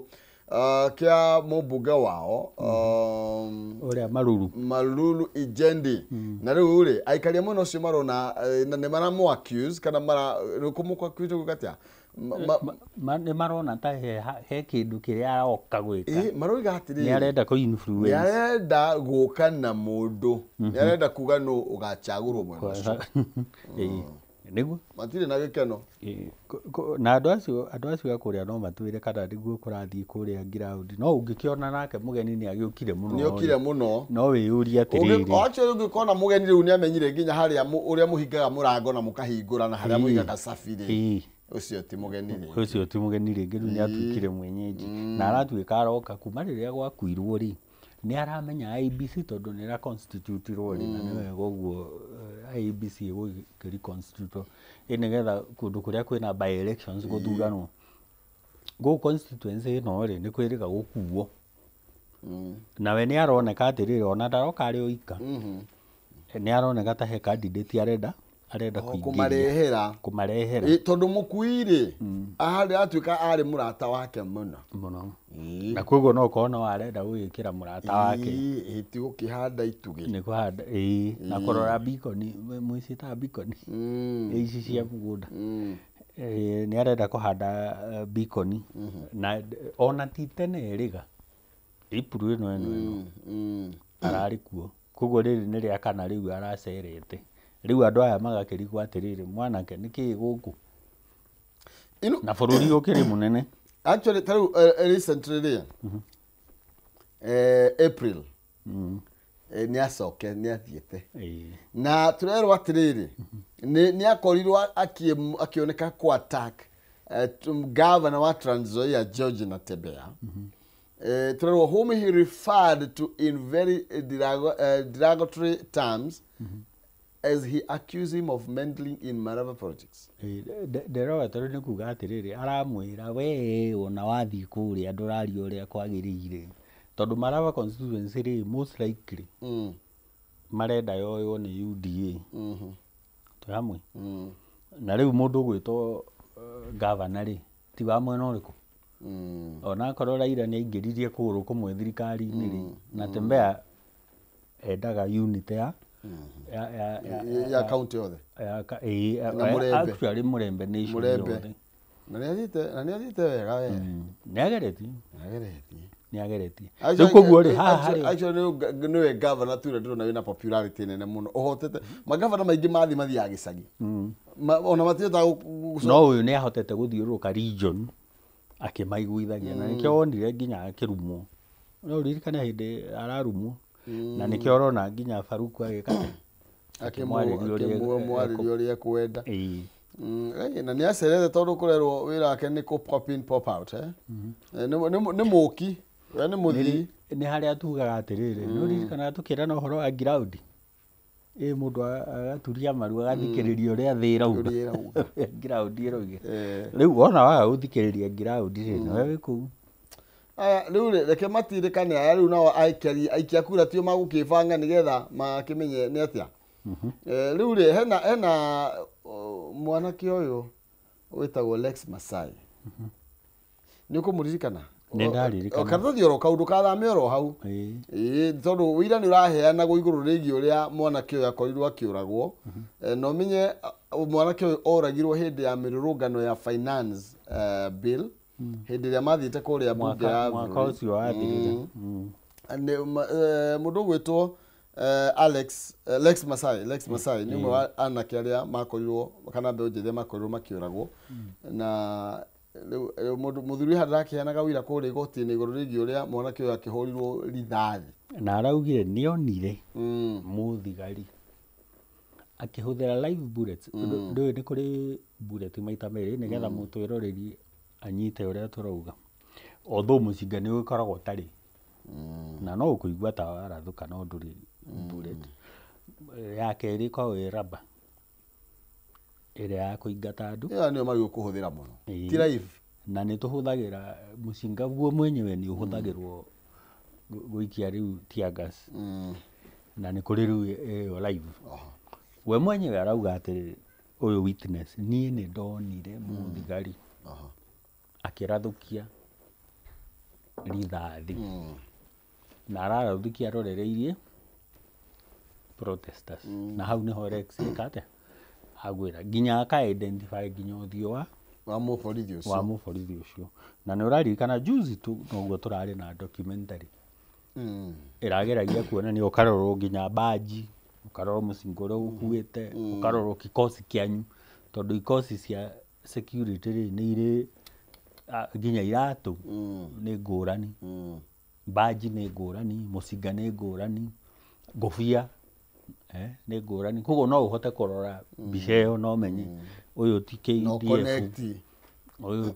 kĩa mũmbunge wao ũrĩa Malulu Ijendi. Na rĩu rĩ, aikaria mwena ũcio marona na nĩ maramũ accuse kana kũmũ accuse gwĩka atĩa, Nĩ marona ta he kĩndũ kĩrĩa aroka gwĩka. Maroiga atĩrĩrĩ, nĩ arenda kũ influence, nĩ arenda gũka na mũndũ, nĩ arenda kuga nũ ũgacagũrwo mwena ũcio. Nĩguo matirĩ na gĩkeno. Na andũ acio a kũrĩa no matwĩre kana nĩguo kũrathiĩ kũrĩa ground, no ũngĩkĩona nake mũgeni nĩ agĩũkire mũno, nĩ okire mũno, no wĩyũrie atĩrĩrĩ, actually ũngĩkona mũgeni rĩu nĩ amenyire nginya harĩa ũrĩa mũhingaga mũrango na mũkahingũra na harĩa mũigaga cabi rĩ, ũcio ti mũgeni rĩngĩ, ũcio ti mũgeni rĩngĩ, rĩu nĩ atuĩkire mwenyeji na aratuĩka aroka kuma rĩrĩa gwakuirwo rĩ, nĩ aramenya IEBC tondũ nĩ ĩra-constitute-irwo rĩ, na nĩ wega ũguo IEBC ĩgũkĩ-reconstitute nĩgetha kũndũ kũrĩa kwĩna by elections gũthuranwo. Gũkũ constituency ĩno rĩ, nĩ kwĩrĩga gũkuo, nawe nĩ aroneka atĩrĩrĩ, ona ndaroka arĩ oika, nĩ aroneka ta he candidate arenda kũmarehera, tondũ mũkui rĩ, atuĩka arĩ mũrata wake mũno mũno, na koguo no ũkorwo no arenda gũgĩkĩra mũrata wake, ti gũkĩhanda itugĩ, nĩ kũhanda, na kũrora beacon, mũciĩtaga beacon ici cia mũgũnda, nĩ arenda kũhanda beacon, na ona ti tene ĩrĩga April ĩno ĩno ararĩ kuo, koguo rĩrĩ nĩ rĩa kana rĩu aracerete. Rĩu andũ aya magakĩrigwo atĩrĩrĩ, mwanake nĩkĩĩ gũkũ na bũrũri ũkĩrĩ mũnene. Actually ta rĩu recently rĩ, April nĩ acoke nĩ athiĩte, na tũrerwo atĩrĩrĩ, nĩ akorirwo akĩoneka kũ attack governor wa Trans Nzoia George Natembeya, tũrerwo whom he referred to in very derogatory terms as he accused him of meddling in Maraba politics. Derogatory nĩ kuga atĩrĩrĩ, aramwĩra we ona wathiĩ kũrĩa ndũraria ũrĩa kwagĩrĩire, tondũ Maraba constituency rĩ, most likely marenda yoywo nĩ UDA, twĩ hamwe, na rĩu mũndũ ũgwĩtwo governor rĩ, ti wa mwena ũrĩkũ, ona akorwo Raila nĩ aingĩririe kũgũrũ kũmwe thirikari-inĩ rĩ, Natembeya endaga unity ya ya county yothe, na Mũrembe, actually Mũrembe nation yothe, na nĩ athiĩte wega we, nĩ ageretie rĩu koguo rĩ, haha rĩ, actually nĩwe governor tu ũrĩa ndĩrona wĩna popularity nene mũno, ũhotete magavana maingĩ mathiĩ mathiaga gĩcagi, ona matihotaga, no ũyũ nĩ ahotete gũthiũrũrũka region akĩmaiguithagia, na nĩkĩo wonire nginya akĩrumwo, no ũririkane hĩndĩ ararumwo, na nĩkĩo ũrona nginya Faruku agĩka akĩmwarĩria ũrĩa ekwenda, na nĩ acerete tondũ kũrerwo wĩra wake nĩ kũ pop in pop out, nĩ mũki, we nĩ mũthii. Nĩ harĩa tugaga atĩrĩrĩ, nĩ ũririkanaga tũkĩrana ũhoro wa ground, mũndũ agaturia maru agathikĩrĩria ũrĩa thĩ ĩrauga, ground ĩrauga, rĩu wona waga gũthikĩrĩria ground rĩ, nawe wĩ kũu. Aya rĩu rĩ, reke matirĩkane aya rĩu nao aikia kura tio magũkĩbanga nĩgetha makĩmenye nĩ atĩa. Rĩu rĩ, hena mwanake ũyũ wĩtagwo Lex Masai, nĩ ũkũmũririkana? Nĩ ndaririkana. Karatathi oro kau ndũkathame oro hau, tondũ ũira nĩ ũraheanagwo igũrũ rĩgiĩ ũrĩa mwanake ũyũ akorirwo akĩũragwo, na ũmenye mwanake ũyũ oragirwo hĩndĩ ya mĩrũrũngano ya finance bill, hĩndĩ ĩrĩa mathiĩte kũrĩa bunge ya mwaka ũcio wathirire, mũndũ ũgwĩtwo Alex Lex Masai, Lex Masai nĩ ũmwe wa anake arĩa makorirwo kana mbeũ njĩthĩ makorirwo makĩũragwo, na rĩu mũthuri haha ndarakĩheanaga ũira kũrĩa igoti-inĩ igũrũ rĩgiĩ ũrĩa mwanake ũyũ akĩhũrirwo rithathi, na araugire nĩonire mũthigari akĩhũthĩra live bullets. Ndũĩ nĩ kũrĩ bullet maita merĩ nĩgetha mũtwĩroreri anyite ũrĩa tũrauga, although mũcinga nĩ ũgĩkoragwo ũtarĩ, na no ũkũigua ta warathũka no ndũrĩ bullet. Ya kerĩ ĩkoragwo ĩ raba ĩrĩa ya kũingata andũ, ĩyo nĩyo magĩrĩirwo kũhũthĩra mũno, ti live, na nĩ tũhũthagĩra mũcinga guo mwenyewe nĩ ũhũthagĩrwo gũikia rĩu tear gas, na nĩ kũrĩ rĩu ĩyo live. We mwenyewe arauga atĩrĩrĩ, ũyũ witness, niĩ nĩ ndonire mũthigari akĩrathũkia rithathi, na ararathũkia arorereirie protesters, na hau nĩho Rex ĩka atĩa, agwĩra nginya aka identify nginya ũthiũ wa Wa mũborithi ũcio. Wa mũborithi ũcio. Na nĩ ũraririkana juzi tu noguo tũrarĩ na documentary ĩrageragia kuonania, ũkarorwo nginya baji, ũkarorwo mũcinga ũrĩa ũkuĩte, ũkarorwo kikosi kĩanyu, tondũ ikosi cia security rĩ nĩ irĩ nginya iratũ nĩ ngũrani, baji nĩ ngũrani, mũcinga nĩ ngũrani, ngũbia nĩ ngũrani. Koguo no ũhote kũrora mbica ĩyo na ũmenye ũyũ ti KDF, ũyũ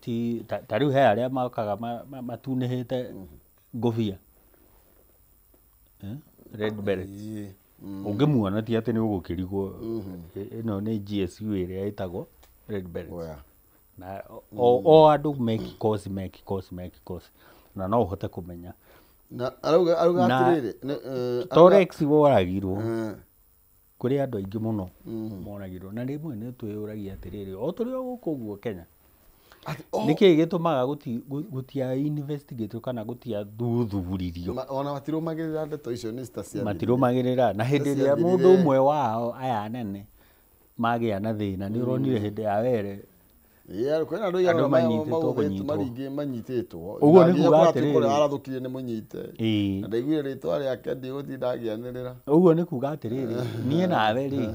ti ta rĩu he arĩa mokaga matunĩhĩte ngũbia, red beret, ũngĩmuona ti atĩ nĩ ũgũkĩrigwo ĩno nĩ GSU ĩrĩa ĩtagwo red beret. Na o andũ me kikosi, me kikosi, me kikosi, na no ũhote kũmenya. Na arauga atĩrĩrĩ, Torex woragirwo kũrĩ andũ aingĩ mũno moragirwo, na rĩmwe nĩ twĩyũragia atĩrĩrĩ, o tũrĩ o gũkũ ũguo Kenya, nĩkĩĩ gĩtũmaga gũtia investigate kana gũtia thuthuririo? Ona matirũmagĩrĩra ndeto icio, nĩ cia matirũmagĩrĩra. Na hĩndĩ ĩrĩa mũndũ ũmwe wao aya anene magĩa na thĩna, nĩ ũronire hĩndĩ ya were kwĩna andũ andũ manyitĩtwo kũnyitwo manyitĩtwo. Ũguo nĩ kuga atĩrĩrĩ, arathũkirie nĩ mũnyite, na ndaiguire rĩtwa rĩake, ndigũtinda ngĩanĩrĩra. Ũguo nĩ kuga atĩrĩrĩ, niĩ nawe rĩ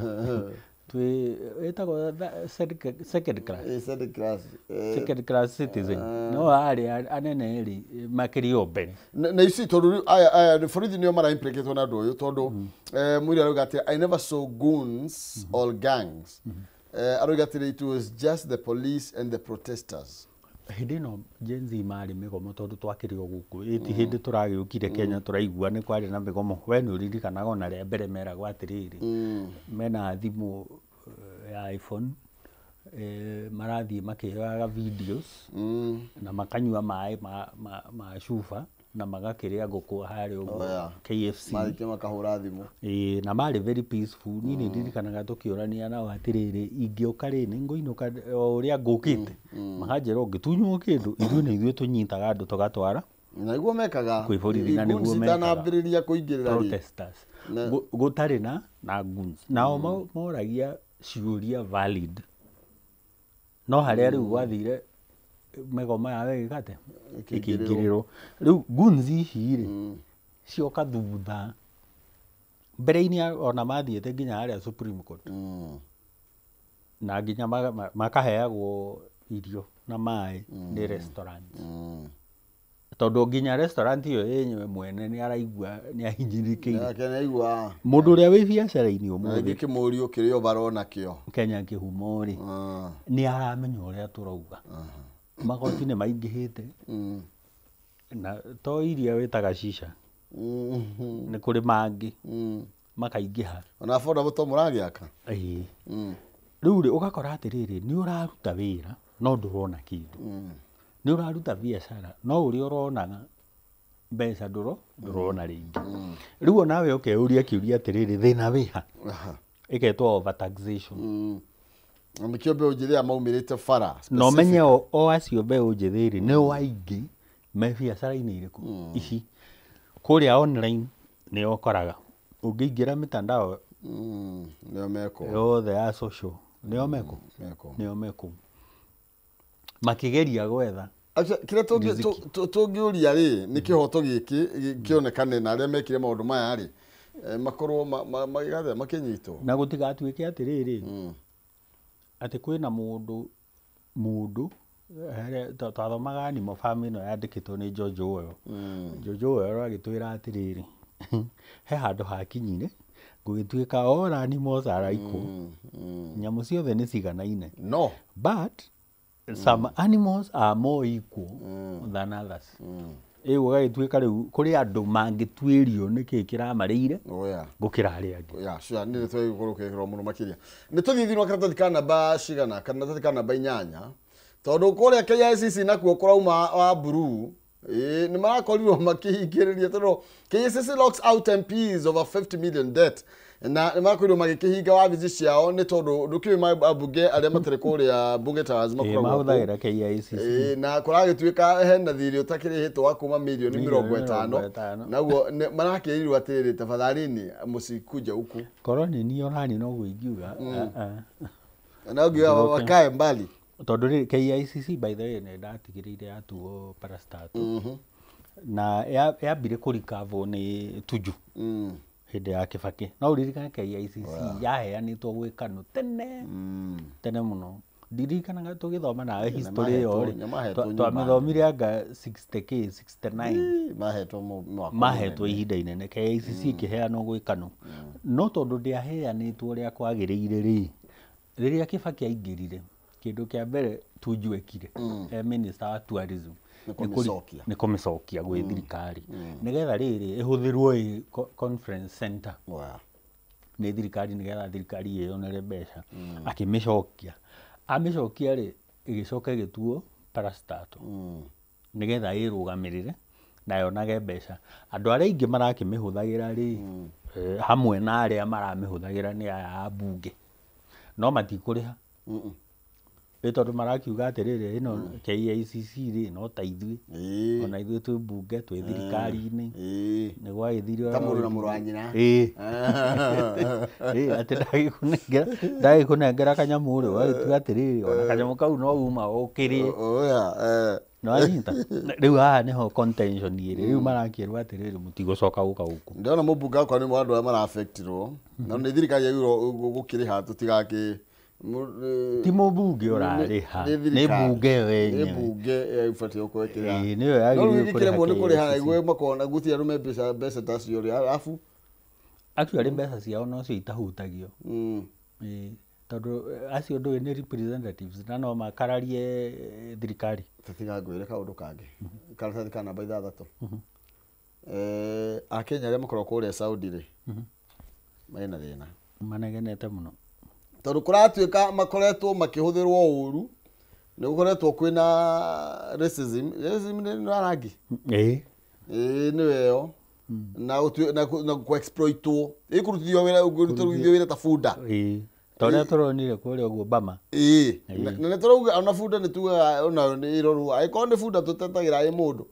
twĩ ĩtagwo second class, second class, second class citizen, no arĩa anene rĩ makĩrĩ o mbere. Na ici tondũ rĩu aya borithi nĩo mara-implicatwo na ũndũ ũyũ, tondũ mũira arauga atĩ I never saw goons or gangs. Arauga atĩrĩ it was just the police and the protesters. Hĩndĩ ĩno Gen Z marĩ mĩgomo, tondũ twakĩrĩ o gũkũ, ĩti hĩndĩ tũragĩũkire Kenya tũraigua nĩ kwarĩ na mĩgomo. We nĩ ũririkanaga ona rĩa mbere meragwo atĩrĩrĩ, mena thimũ ya iPhone, marathiĩ makĩoyaga videos na makanyua maĩ ma cuba na magakĩrĩa ngũkũ harĩa ũguo KFC, marĩkia makahũra thimũ. Ĩĩ, na marĩ very peaceful. Niĩ nĩ ndirikanaga tũkĩũrania nao atĩrĩrĩ, ingĩũka rĩ nĩ ngũinũka o ũrĩa ngũkĩte, makanjĩra ũngĩtunywo kĩndũ ithuĩ nĩ ithuĩ tũnyitaga andũ tũgatwara na nĩguo mekaga kwĩ borithi, na nĩguo mekaga itanambĩrĩria kũingĩrĩra protesters gũtarĩ na goons. Nao moragia ciũria valid, no harĩa rĩu gwathire mĩgomo yao ĩgĩkate ĩkĩingĩrĩrwo. Rĩu goons ici rĩ cioka thutha, mbere-inĩ ona mathiĩte nginya harĩa Supreme Court, na nginya makaheagwo irio na maĩ nĩ restaurant, tondũ nginya restaurant ĩyo yenyewe mwene nĩ araigua nĩ ahinyĩrĩkĩire. Mũndũ ũrĩa wĩ biacara-inĩ ũmũthĩ kĩmũrio kĩrĩa barona kĩo Kenya kĩhumo rĩ nĩ aramenya ũrĩa tũrauga. Magoti nĩ maingĩhĩte, na to iria wĩtaga shisha, nĩ kũrĩ mangĩ makaingĩha, ona affordable to mũragĩaka. Ĩĩ, rĩu rĩ ũgakora atĩrĩrĩ, nĩ ũraruta wĩra no ndũrona kĩndũ, nĩ ũraruta biacara no ũrĩa ũronaga mbeca ndũrona rĩngĩ. Rĩu onawe ũkeyũria kĩũria atĩrĩrĩ, thĩna wĩha? Ĩketwo overtaxation. Nĩkĩo mbeũ njĩthĩ aya maumĩrĩte bara na ũmenye o acio mbeũ njĩthĩ rĩ nĩo aingĩ me biacara-inĩ irĩkũ ici kũrĩa online nĩo ũkoraga ũngĩingĩra mitandao nĩo meko yothe ya social nĩo meko nĩo meko makĩgeria gwetha. Kĩrĩa tũngĩũria rĩ nĩ kĩhoto gĩkĩ kĩonekane na arĩa mekire maũndũ maya rĩ makorwo magĩgathe makĩnyitwo, na gũtigatuĩke atĩrĩrĩ atĩ kwĩna mũndũ twathomaga Animal Farm ĩno yandĩkĩtwo nĩ George Orwell. George Orwell agĩtwĩra atĩrĩrĩ, he handũ hakinyire gũgĩtuĩka all animals are equal, nyamũ ciothe nĩ ciganaine, no but some animals are more equal than others. Ĩĩ gũgagĩtuĩka rĩu kũrĩ andũ mangĩtuĩrio nĩkĩĩ kĩramarĩire gũkĩra arĩa angĩ. Yeah, sure, nĩ tũgũkorwo kĩrwo mũno makĩria. Nĩ tũthiĩ thĩinĩ wa karatathi ka namba cigana, karatathi ka namba 8, tondũ kũrĩa KICC nakuo kũrauma wa blue, nĩ marakorirwo makĩhingĩrĩria tondũ KICC locks out MPs over 50 million debt, na nĩ marakorirwo magĩkĩhinga wabici ciao nĩ tondũ ndũkĩũĩ ambunge arĩa matarĩ kũrĩa Bunge Towers makoragwo mahũthagĩra KICC, na kũragĩtuĩka hena thirĩ ũtakĩrĩhĩtwo wa kuma mirioni 50, naguo marakĩrirwo atĩrĩrĩ, tafadhalini mũsikuje huku. Korwo nĩ niĩ onani noguo ingiuga, na ũngiuga wakae mbali. Tondũ rĩ KICC by the way nĩ ndatigĩrĩire yatuo parastatal. Na yambire kũrikavwo nĩ Tuju hĩndĩ ya Kibaki. No ũririkane KICC yaheanĩtwo gwĩ KANU tene tene mũno. Ndirikanaga tũgĩthoma nawe history ĩyo rĩ, twamĩthomire anga 60k 69. Mahetwo mwaka mahetwo ihinda inene KICC ĩkĩheanwo gwĩ KANU. No tondũ ndĩaheanĩtwo ũrĩa kwagĩrĩire rĩ, rĩrĩa Kibaki aingĩrire, kĩndũ kĩa mbere Tuju ekire e minister wa tourism nĩ kũmĩcokia gwĩ thirikari nĩgetha rĩrĩ ĩhũthĩrwo ĩ conference center nĩ thirikari nĩgetha thirikari ĩyonere mbeca. Akĩmĩcokia, amĩcokia rĩ, ĩgĩcoka ĩgĩtuo parastatal nĩgetha ĩrũgamĩrĩre na yonage mbeca. Andũ arĩa aingĩ marakĩmĩhũthagĩra rĩ, hamwe na arĩa maramĩhũthagĩra nĩ aya a mbunge, no matikũrĩha. Ĩ tondũ marakiuga atĩrĩrĩ, ĩno KICC rĩ no ta ithuĩ, ona ithuĩ twĩ mbunge, twĩ thirikari-inĩ, nĩ gwagĩthire ta mũrũ na mũrũ wa nyina. Ĩ atĩ ndagĩkũnengera kanyamũ rĩ, ũgagĩtua atĩrĩrĩ, ona kanyamũ kau no uma ũkĩrĩe. Nĩwanyita? Rĩu haha nĩho contention ĩrĩ. Rĩu marakĩrwo atĩrĩrĩ, mũtigũcoka gũka gũkũ. Ndĩrona mũmbunge wakwa nĩ andũ arĩa mara-affectirwo na nĩ thirikari yagĩrĩirwo gũkĩrĩha tũtigakĩ ti mũmbunge ũrarĩha, nĩ mbunge ĩyo yenyewe. Nĩ mbunge ĩbatiĩ gũkorwo ĩkĩrĩha. Ĩĩ, nĩyo yagĩrĩirwo kũrĩha. No rĩu nĩ kũrĩha iguo makona gũtirĩ arũme mbeca ta cio rĩ, arabu actually mbeca ciao nocio itahutagio. Ĩĩ, tondũ acio ndũĩ nĩ representatives na no makararie thirikari. Tiga ngwĩre kaũndũ kangĩ, karatathi ka namba 6. Akenya arĩa makoragwo kũrĩa Saudi rĩ, mena thĩna, manegenete mũno tondũ kũratuĩka makoretwo makĩhũthĩrwo ũru, nĩ gũkoretwo kwĩna racism. Racism nĩ rangi. Ĩĩ. Ĩĩ nĩyo ĩyo. Na kũ-exploitwo, ĩkũrutithio wĩra, kũrutithio wĩra ta bunda. Ĩĩ. Ta ũrĩa tũronire kũrĩa ũguo Bama. Ĩĩ. Na nĩ tũrauga ona bunda nĩ tugaga onayo nĩ ĩrorwo, angĩkorwo nĩ bunda tũtetagĩra ĩ mũndũ.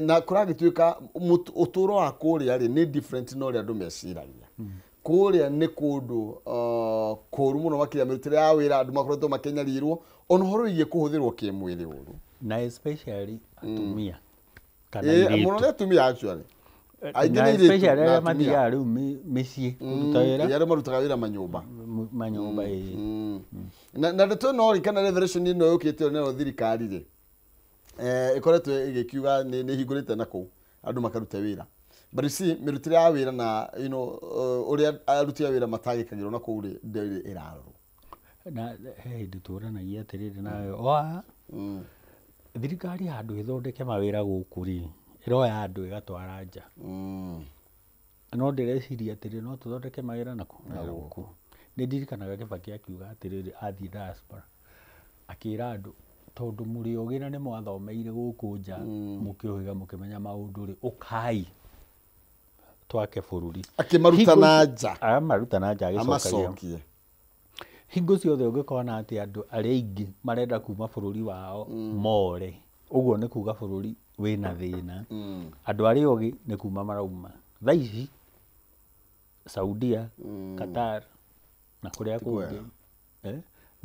Na kũragĩtuĩka ũtũũro wa kũrĩa rĩ nĩ different na ũrĩa andũ meciragia. Kũrĩa nĩ kũndũ kũũru mũno makĩria mĩrutĩre ya wĩra, andũ makoretwo makĩnyarirwo ona ũhoro wĩgiĩ kũhũthĩrwo kĩmwĩrĩ ũru. Na especially atumia kana airĩtu. Mũno nĩ atumia actually. Aingĩ nĩ airĩtu especially arĩa mathiaga rĩu mĩciĩ kũruta wĩra. Arĩa marutaga wĩra manyũmba. Manyũmba ĩĩ. Na ndeto ĩno rĩ, kana revelation ĩno yũkĩte nayo thirikari rĩ, ĩkoretwo ĩgĩkiuga nĩ ĩhingũrĩte na kũu andũ makarute wĩra. But you see, mĩrutĩre ya wĩra na you know ũrĩa aruti a wĩra matangĩkagĩrwo na kũu rĩ, ndĩrĩ ĩrarorwo. Na he hĩndĩ tũranagia atĩrĩrĩ nawe oa thirikari handũ ĩthondeke mawĩra gũkũ rĩ, ĩroya andũ ĩgatwara nja. No ndĩreciria atĩrĩ, no tũthondeke mawĩra na gũkũ. Nĩ ndirikanaga Kibaki akiuga atĩrĩrĩ, athiĩ diaspora akĩra andũ, tondũ mũrĩ ogĩ na nĩ mwathomeire gũkũ nja, mũkĩũhĩga mũkĩmenya maũndũ rĩ, ũkai twake bũrũri. Akĩmaruta na nja. Amaruta na nja agĩcokagia. Amacokie. Hingo ciothe ũngĩkona atĩ andũ arĩa aingĩ marenda kuma bũrũri wao more, ũguo nĩ kuga bũrũri wĩna thĩna. Andũ arĩa ogĩ nĩ kuma marauma. Thaa ici Saudia, Qatar na kũrĩa kũngĩ,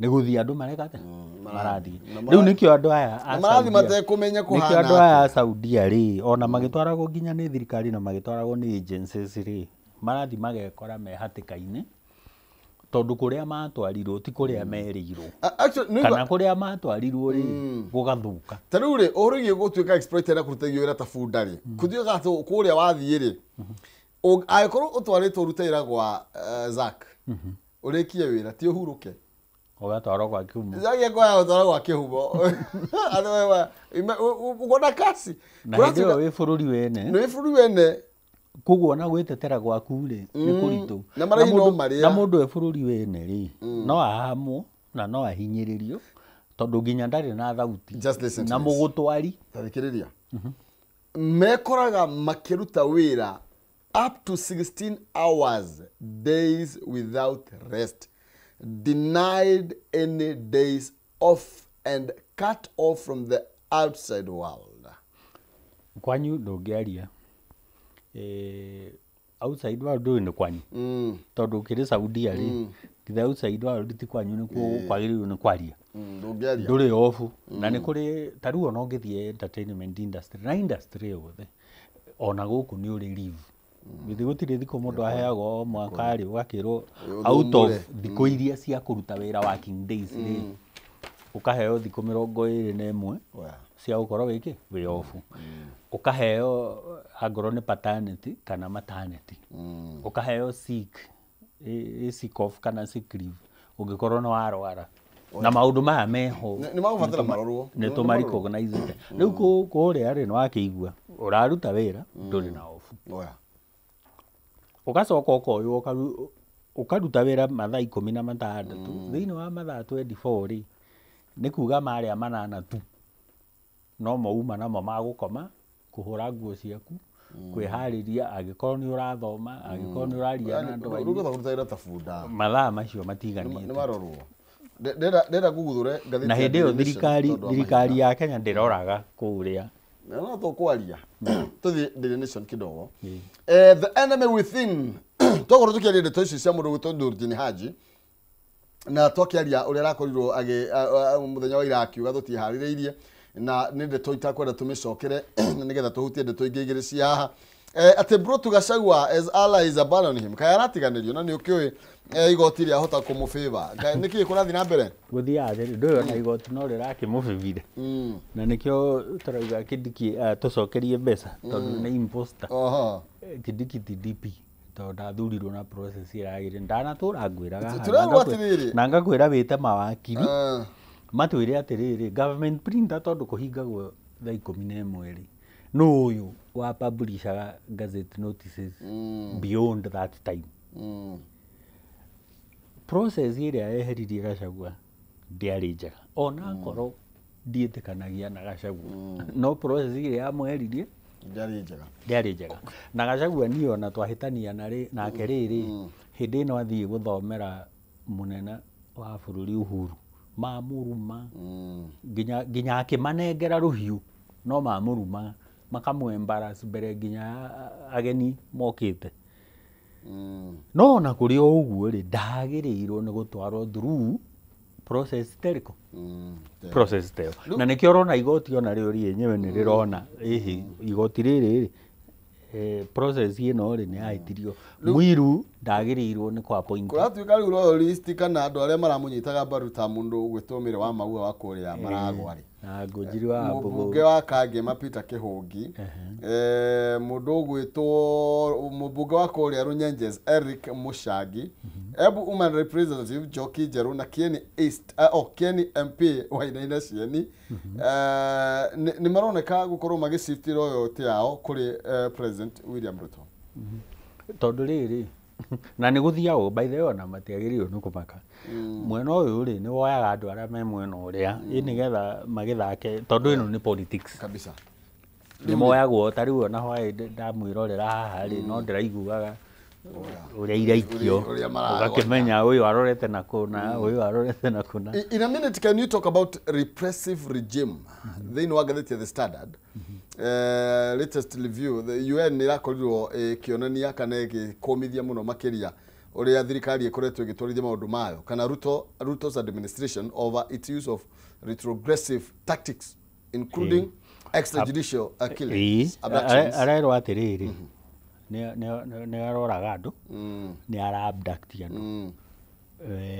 nĩ gũthiĩ andũ mareka atĩa? Marathiĩ. Rĩu nĩkĩo andũ aya a marathiĩ matekũmenya kũhana. Nĩkĩo andũ aya a Saudia rĩ, ona magĩtwaragwo nginya nĩ thirikari na magĩtwaragwo nĩ agencies rĩ, marathiĩ magekora me hatĩka-inĩ tondũ kũrĩa matwarirwo ti kũrĩa merĩirwo. Kana kũrĩa matwarirwo rĩ, gũgathũka. Ta rĩu rĩ, ũhoro wĩgiĩ gũtuĩka exploited na kũrutithio wĩra ta bunda rĩ, kũthiaga atĩ kũrĩa wathiĩ rĩ, angĩkorwo ũtwarĩtwo ũrute wĩra gwa Zack, ũrĩkie wĩra ti ũhurũke. Ũgatwarwo gwa kĩhumo. Zack akoya gũtwarwo gwa kĩhumo. Ũkona kasi. Na hĩndĩ ĩyo wĩ bũrũri wene. Nĩ wĩ bũrũri wene. Koguo ona gwĩtetera gwaku rĩ, nĩ kũritũ. Na marĩhi no marĩa. Na mũndũ e bũrũri wene rĩ, no ahamwo na no ahinyĩrĩrio tondũ nginya ndarĩ na thauti. Just listen to na this. Mũgũtwari. Tathikĩrĩria. Mekoraga makĩruta wĩra up to 16 hours days without rest, denied any days off and cut off from the outside world. Kwanyu ndũngĩaria. Outside world ndũĩ nĩ kwanyu. Tondũ ũkĩrĩ Saudia rĩ, the outside world ti kwanyu, nĩkuo kwagĩrĩirwo nĩ kwaria. Ndũngĩaria. Ndũrĩ off. Na nĩ kũrĩ ta rĩu ona ũngĩthiĩ entertainment industry na industry yothe, ona gũkũ nĩ ũrĩ leave. Githĩ gũtirĩ thikũ mũndũ aheagwo o mwaka rĩ, ũgakĩrwo out of Ũthũmũre. thikũ iria cia kũruta wĩra, working days rĩ, ũkaheo thikũ 21 Oya. cia gũkorwo wĩkĩ wĩ off. Ũkaheo angorwo nĩ paternity kana maternity, ũkaheo sick, sick off kana sick leave ũngĩkorwo nĩ warwara, na maũndũ maya meho. Nĩ magũbatara marorwo. Nĩ tũmarecognizĩte. Rĩu kũrĩa rĩ, nĩ wakĩigua ũraruta wĩra, ndũrĩ na off. Oya. Ũgacoka ũkoywo ũkaruta wĩra mathaa 16 thĩinĩ wa mathaa 24 rĩ, nĩ kuga marĩa 8 tu no mo uma namo ma gũkoma, kũhũra nguo ciaku, kwĩharĩria, angĩkorwo nĩ ũrathoma, angĩkorwo nĩ ũraria na andũ Rĩu anyu. ũgũtha kũruta wĩra ta bunda. Mathaa macio Nĩ matiganĩte. marorwo. Ndĩrenda nguguthũre ngathĩti Na ya hĩndĩ ĩyo Daily Nation thirikari tondũ wa thirikari mahinda. ya Kenya ndĩroraga kũrĩa. Na no tũkwaria tũthiĩ Daily Nation kidogo. Ĩĩ. The enemy within, twakorwo tũkĩaria ndeto ici cia mũndũ gwĩtwo Nurdin Haji, na twakĩaria ũrĩa arakorirwo agĩ mũthenya wa ira akiuga tũtiharĩrĩirie, na nĩ ndeto itakwenda tũmĩcokere na nĩgetha tũhutie ndeto ingĩ igĩrĩ cia haha, atĩ Bro Gachagua as allies abandon him, kaĩ aratiganĩrio, na nĩ ũkĩũĩ igoti rĩahota kũmũfavor. Kaĩ nĩkĩĩ kũrathiĩ na mbere? Gũthiaga atĩrĩ, ndũĩ ona igoti no rĩrakĩmũbibire, na nĩkĩo tũrauga Kindiki tũcokerie mbeca tondũ nĩ imposter. Oho. Kindiki ti DP tondũ ndathurirwo na process ĩragĩrĩire. Ndanatũra ngwĩraga haha, Tũrerwo atĩrĩrĩ. Na ngakwĩra wĩte mawakiri Ah. matwĩre atĩrĩrĩ, government printer, tondũ kũhingagwo thaa 11 rĩ, nũ ũyũ wa publishaga gazette notices beyond that time? Process ĩrĩa yeheririe Gachagua ndĩarĩ njega, ona akorwo ndiĩtĩkanagia na Gachagua, no process ĩrĩa yamweheririe Ndĩarĩ njega. Ndĩarĩ njega. Na Gachagua niĩ ona twahĩtania nake rĩrĩ, hĩndĩ ĩno athiĩ gũthomera mũnene wa bũrũri Uhuru, mamũruma nginya akĩmanengera rũhiũ, no mamũruma makamũ mbere nginya ageni mokĩte. No ona kũrĩ o ũguo rĩ, ndagĩrĩirwo nĩ gũtwarwo through process terĩkũ, process ta ĩyo. Na nĩkĩo ũrona igoti ona rĩo rĩenyewe nĩ rĩrona ĩhĩ igoti rĩrĩ rĩ, process ĩno rĩ, nĩ yahĩtirio. Muiru ndagĩrĩirwo nĩ kũ appoint. Kũratuĩka rĩu loyalist kana andũ arĩa maramũnyitaga mbaru ta mũndũ ũgwĩtwo Mĩrĩ wa Maua wa kũrĩa Maragwa rĩ, na Ngũnjiri wa Mbũgũ, mũmbunge wa Kangema Peter Kĩhũngi, mũndũ ũgwĩtwo mũmbunge wa kũrĩa Runyenjes Eric Mũcangi, Embu Woman Representative Njoki Njerũ, na Kieni East, oh, Kieni MP Wainaina Cieni, nĩ maroneka gũkorwo magĩcift loyalty yao kũrĩ President William Ruto. Tondũ rĩrĩ, na nĩ gũthiagwo, by the way, ona matiagĩrĩirwo nĩ kũmaka. Mwena ũyũ rĩ, nĩ woyaga andũ arĩa me mwena ũrĩa ĩ nĩgetha magĩthake, tondũ ĩno nĩ politics. Kabisa. Nĩ moyagwo. Ta rĩu ona hwaĩ ndamwĩrorera haha rĩ, no ndĩraiguaga ũrĩa iraikio, Ũrĩa maragwata. ũgakĩmenya ũyũ arorete na kũna, ũyũ arorete na kũna. In a minute, can you talk about repressive regime? Thĩinĩ wa ngathĩti ya The Standard, latest review, the UN ĩrakorirwo ĩkĩonania kana ĩgĩkũmithia mũno makĩria ũrĩa thirikari ĩkoretwo ĩgĩtwarithia maũndũ mayo, kana Ruto's administration, over its use of retrogressive tactics, including extrajudicial killings, abductions. Arerwo atĩrĩrĩ, nĩ aroraga andũ, nĩ ara abduct andũ,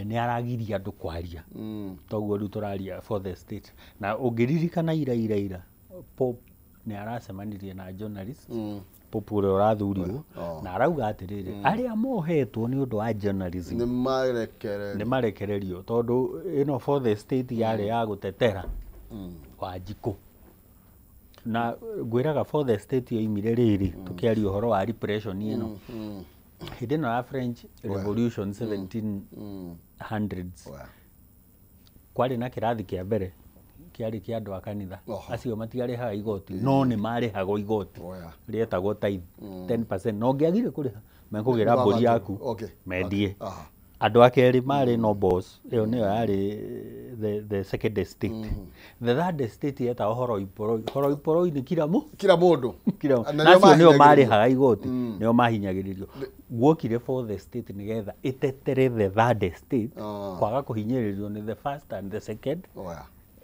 nĩ aragiria andũ kwaria. Toguo rĩu tũraria for the state. Na ũngĩririkana ira ira ira Pope nĩ aracemanirie na journalist, Pope ũrĩa ũrathurirwo, na arauga atĩrĩrĩ, arĩa mohetwo nĩ ũndũ wa journalism nĩ marekererio. Nĩ marekererio, tondũ ĩno for the state yarĩ ya gũtetera Wanjikũ. Na ngwĩraga for the state yoimire rĩrĩ, tũkĩaria ũhoro wa repression ĩno hĩndĩ ĩno ya French Revolution, 1700s. Oya. Kwarĩ na kĩrathi kĩa mbere kĩarĩ kĩa andũ a kanitha. Oho. Acio matiarĩhaga igoti, no nĩ marĩhagwo igoti Oya. rĩetagwo tithe, 10%, na ũngĩagire kũrĩha mekũgĩra mbũri yaku mendie. Aha. Andũ a kerĩ marĩ nobles, ĩyo nĩyo yarĩ the second estate. The third estate yetagwo horoiporoi. Horoiporoi nĩ kila kila mũndũ. Na acio nĩo marĩhaga igoti, nĩo mahinyagĩrĩrio. Guokire fourth estate nĩgetha ĩtetere the third estate kwaga kũhinyĩrĩrio nĩ the first and the second.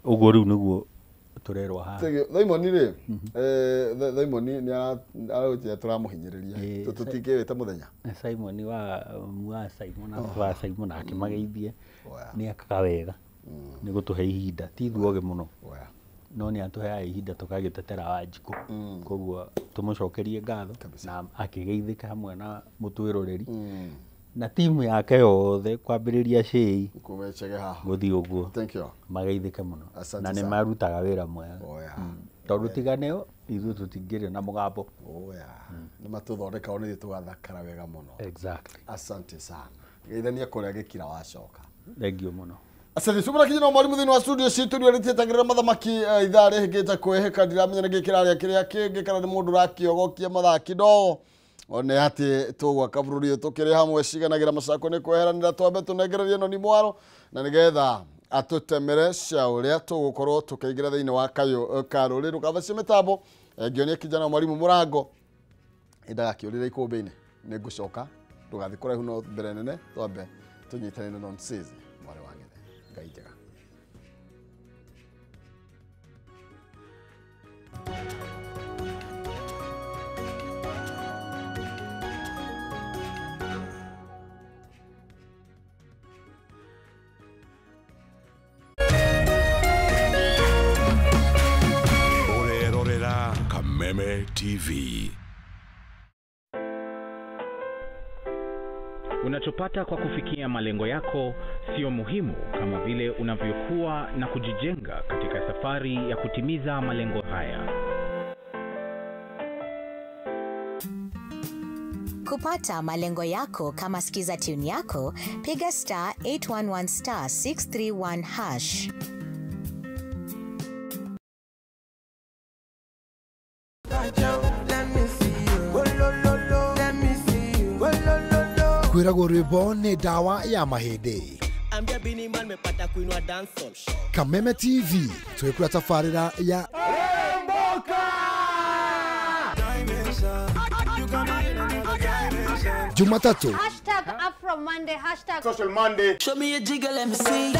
Ũguo rĩu nĩguo tũrerwo haha. Thaimoni rĩ, Thaimoni nĩ arautia tũramũhinyĩrĩria tũtingĩwĩta mũthenya. Simon wa Simon wa Simon akĩmageithie nĩ akaga wega nĩ gũtũhe ihinda ti ithuothe mũno no nĩ atũheaga ihinda tũkagĩtetera Wanjikũ, koguo tũmũcokerie ngatho na akĩgeithĩka hamwe na mũtwĩroreri na timu yake yothe kwambĩrĩria Shei gũthiĩ ũguo mageithĩke mũno na nĩ marutaga wĩra mwega tondũ tiga nĩo ithuĩ tũtingĩrĩ na mũgambo. Nĩ matũthondeka nĩ tũgathakara wega mũno. Exactly. Asante sana. Geithania kũrĩa gĩkira wacoka. Thank you mũno. Asante sana kinya na mwalimu thĩinĩ wa studio citũ nĩ arĩtie mathamaki ithaa rĩhĩkĩte kwĩhĩka ndiramenya nĩkĩ kĩrarĩa kĩrĩa kĩngĩ kana nĩ mũndũ ũrakĩogokia mathaki no one atĩ tũgwaka bũrũri ũyũ tũkĩrĩ hamwe ciganagĩra macako nĩ kweheranĩra twambe tũnengererie no ni mwaro na nĩgetha atũtemere cia ũrĩa tũgũkorwo tũkĩingĩra thĩinĩ wa kayũ ka rũrĩ rũkatha mĩtambo ngĩonia kijana mwalimu mũrango ndagakĩũrĩre ikũmbĩ-inĩ nĩ ngũcoka ndũgathiĩ kũraihu no mbere nene twambe tũnyitanĩre na nonsense mwarĩ wa Ng'ethe. Ngai njega. Kameme TV. Unachopata kwa kufikia malengo yako sio muhimu kama vile unavyokuwa na kujijenga katika safari ya kutimiza malengo haya. Kupata malengo yako kama skiza tune yako, piga *811 *631#. Kwĩragwo rwĩmbo nĩ ndawa ya mahĩndĩ. Kameme TV twĩkũra tabarĩra ya Jumatatu #AfroMonday, #SocialMonday. Show me a jigger, let me see.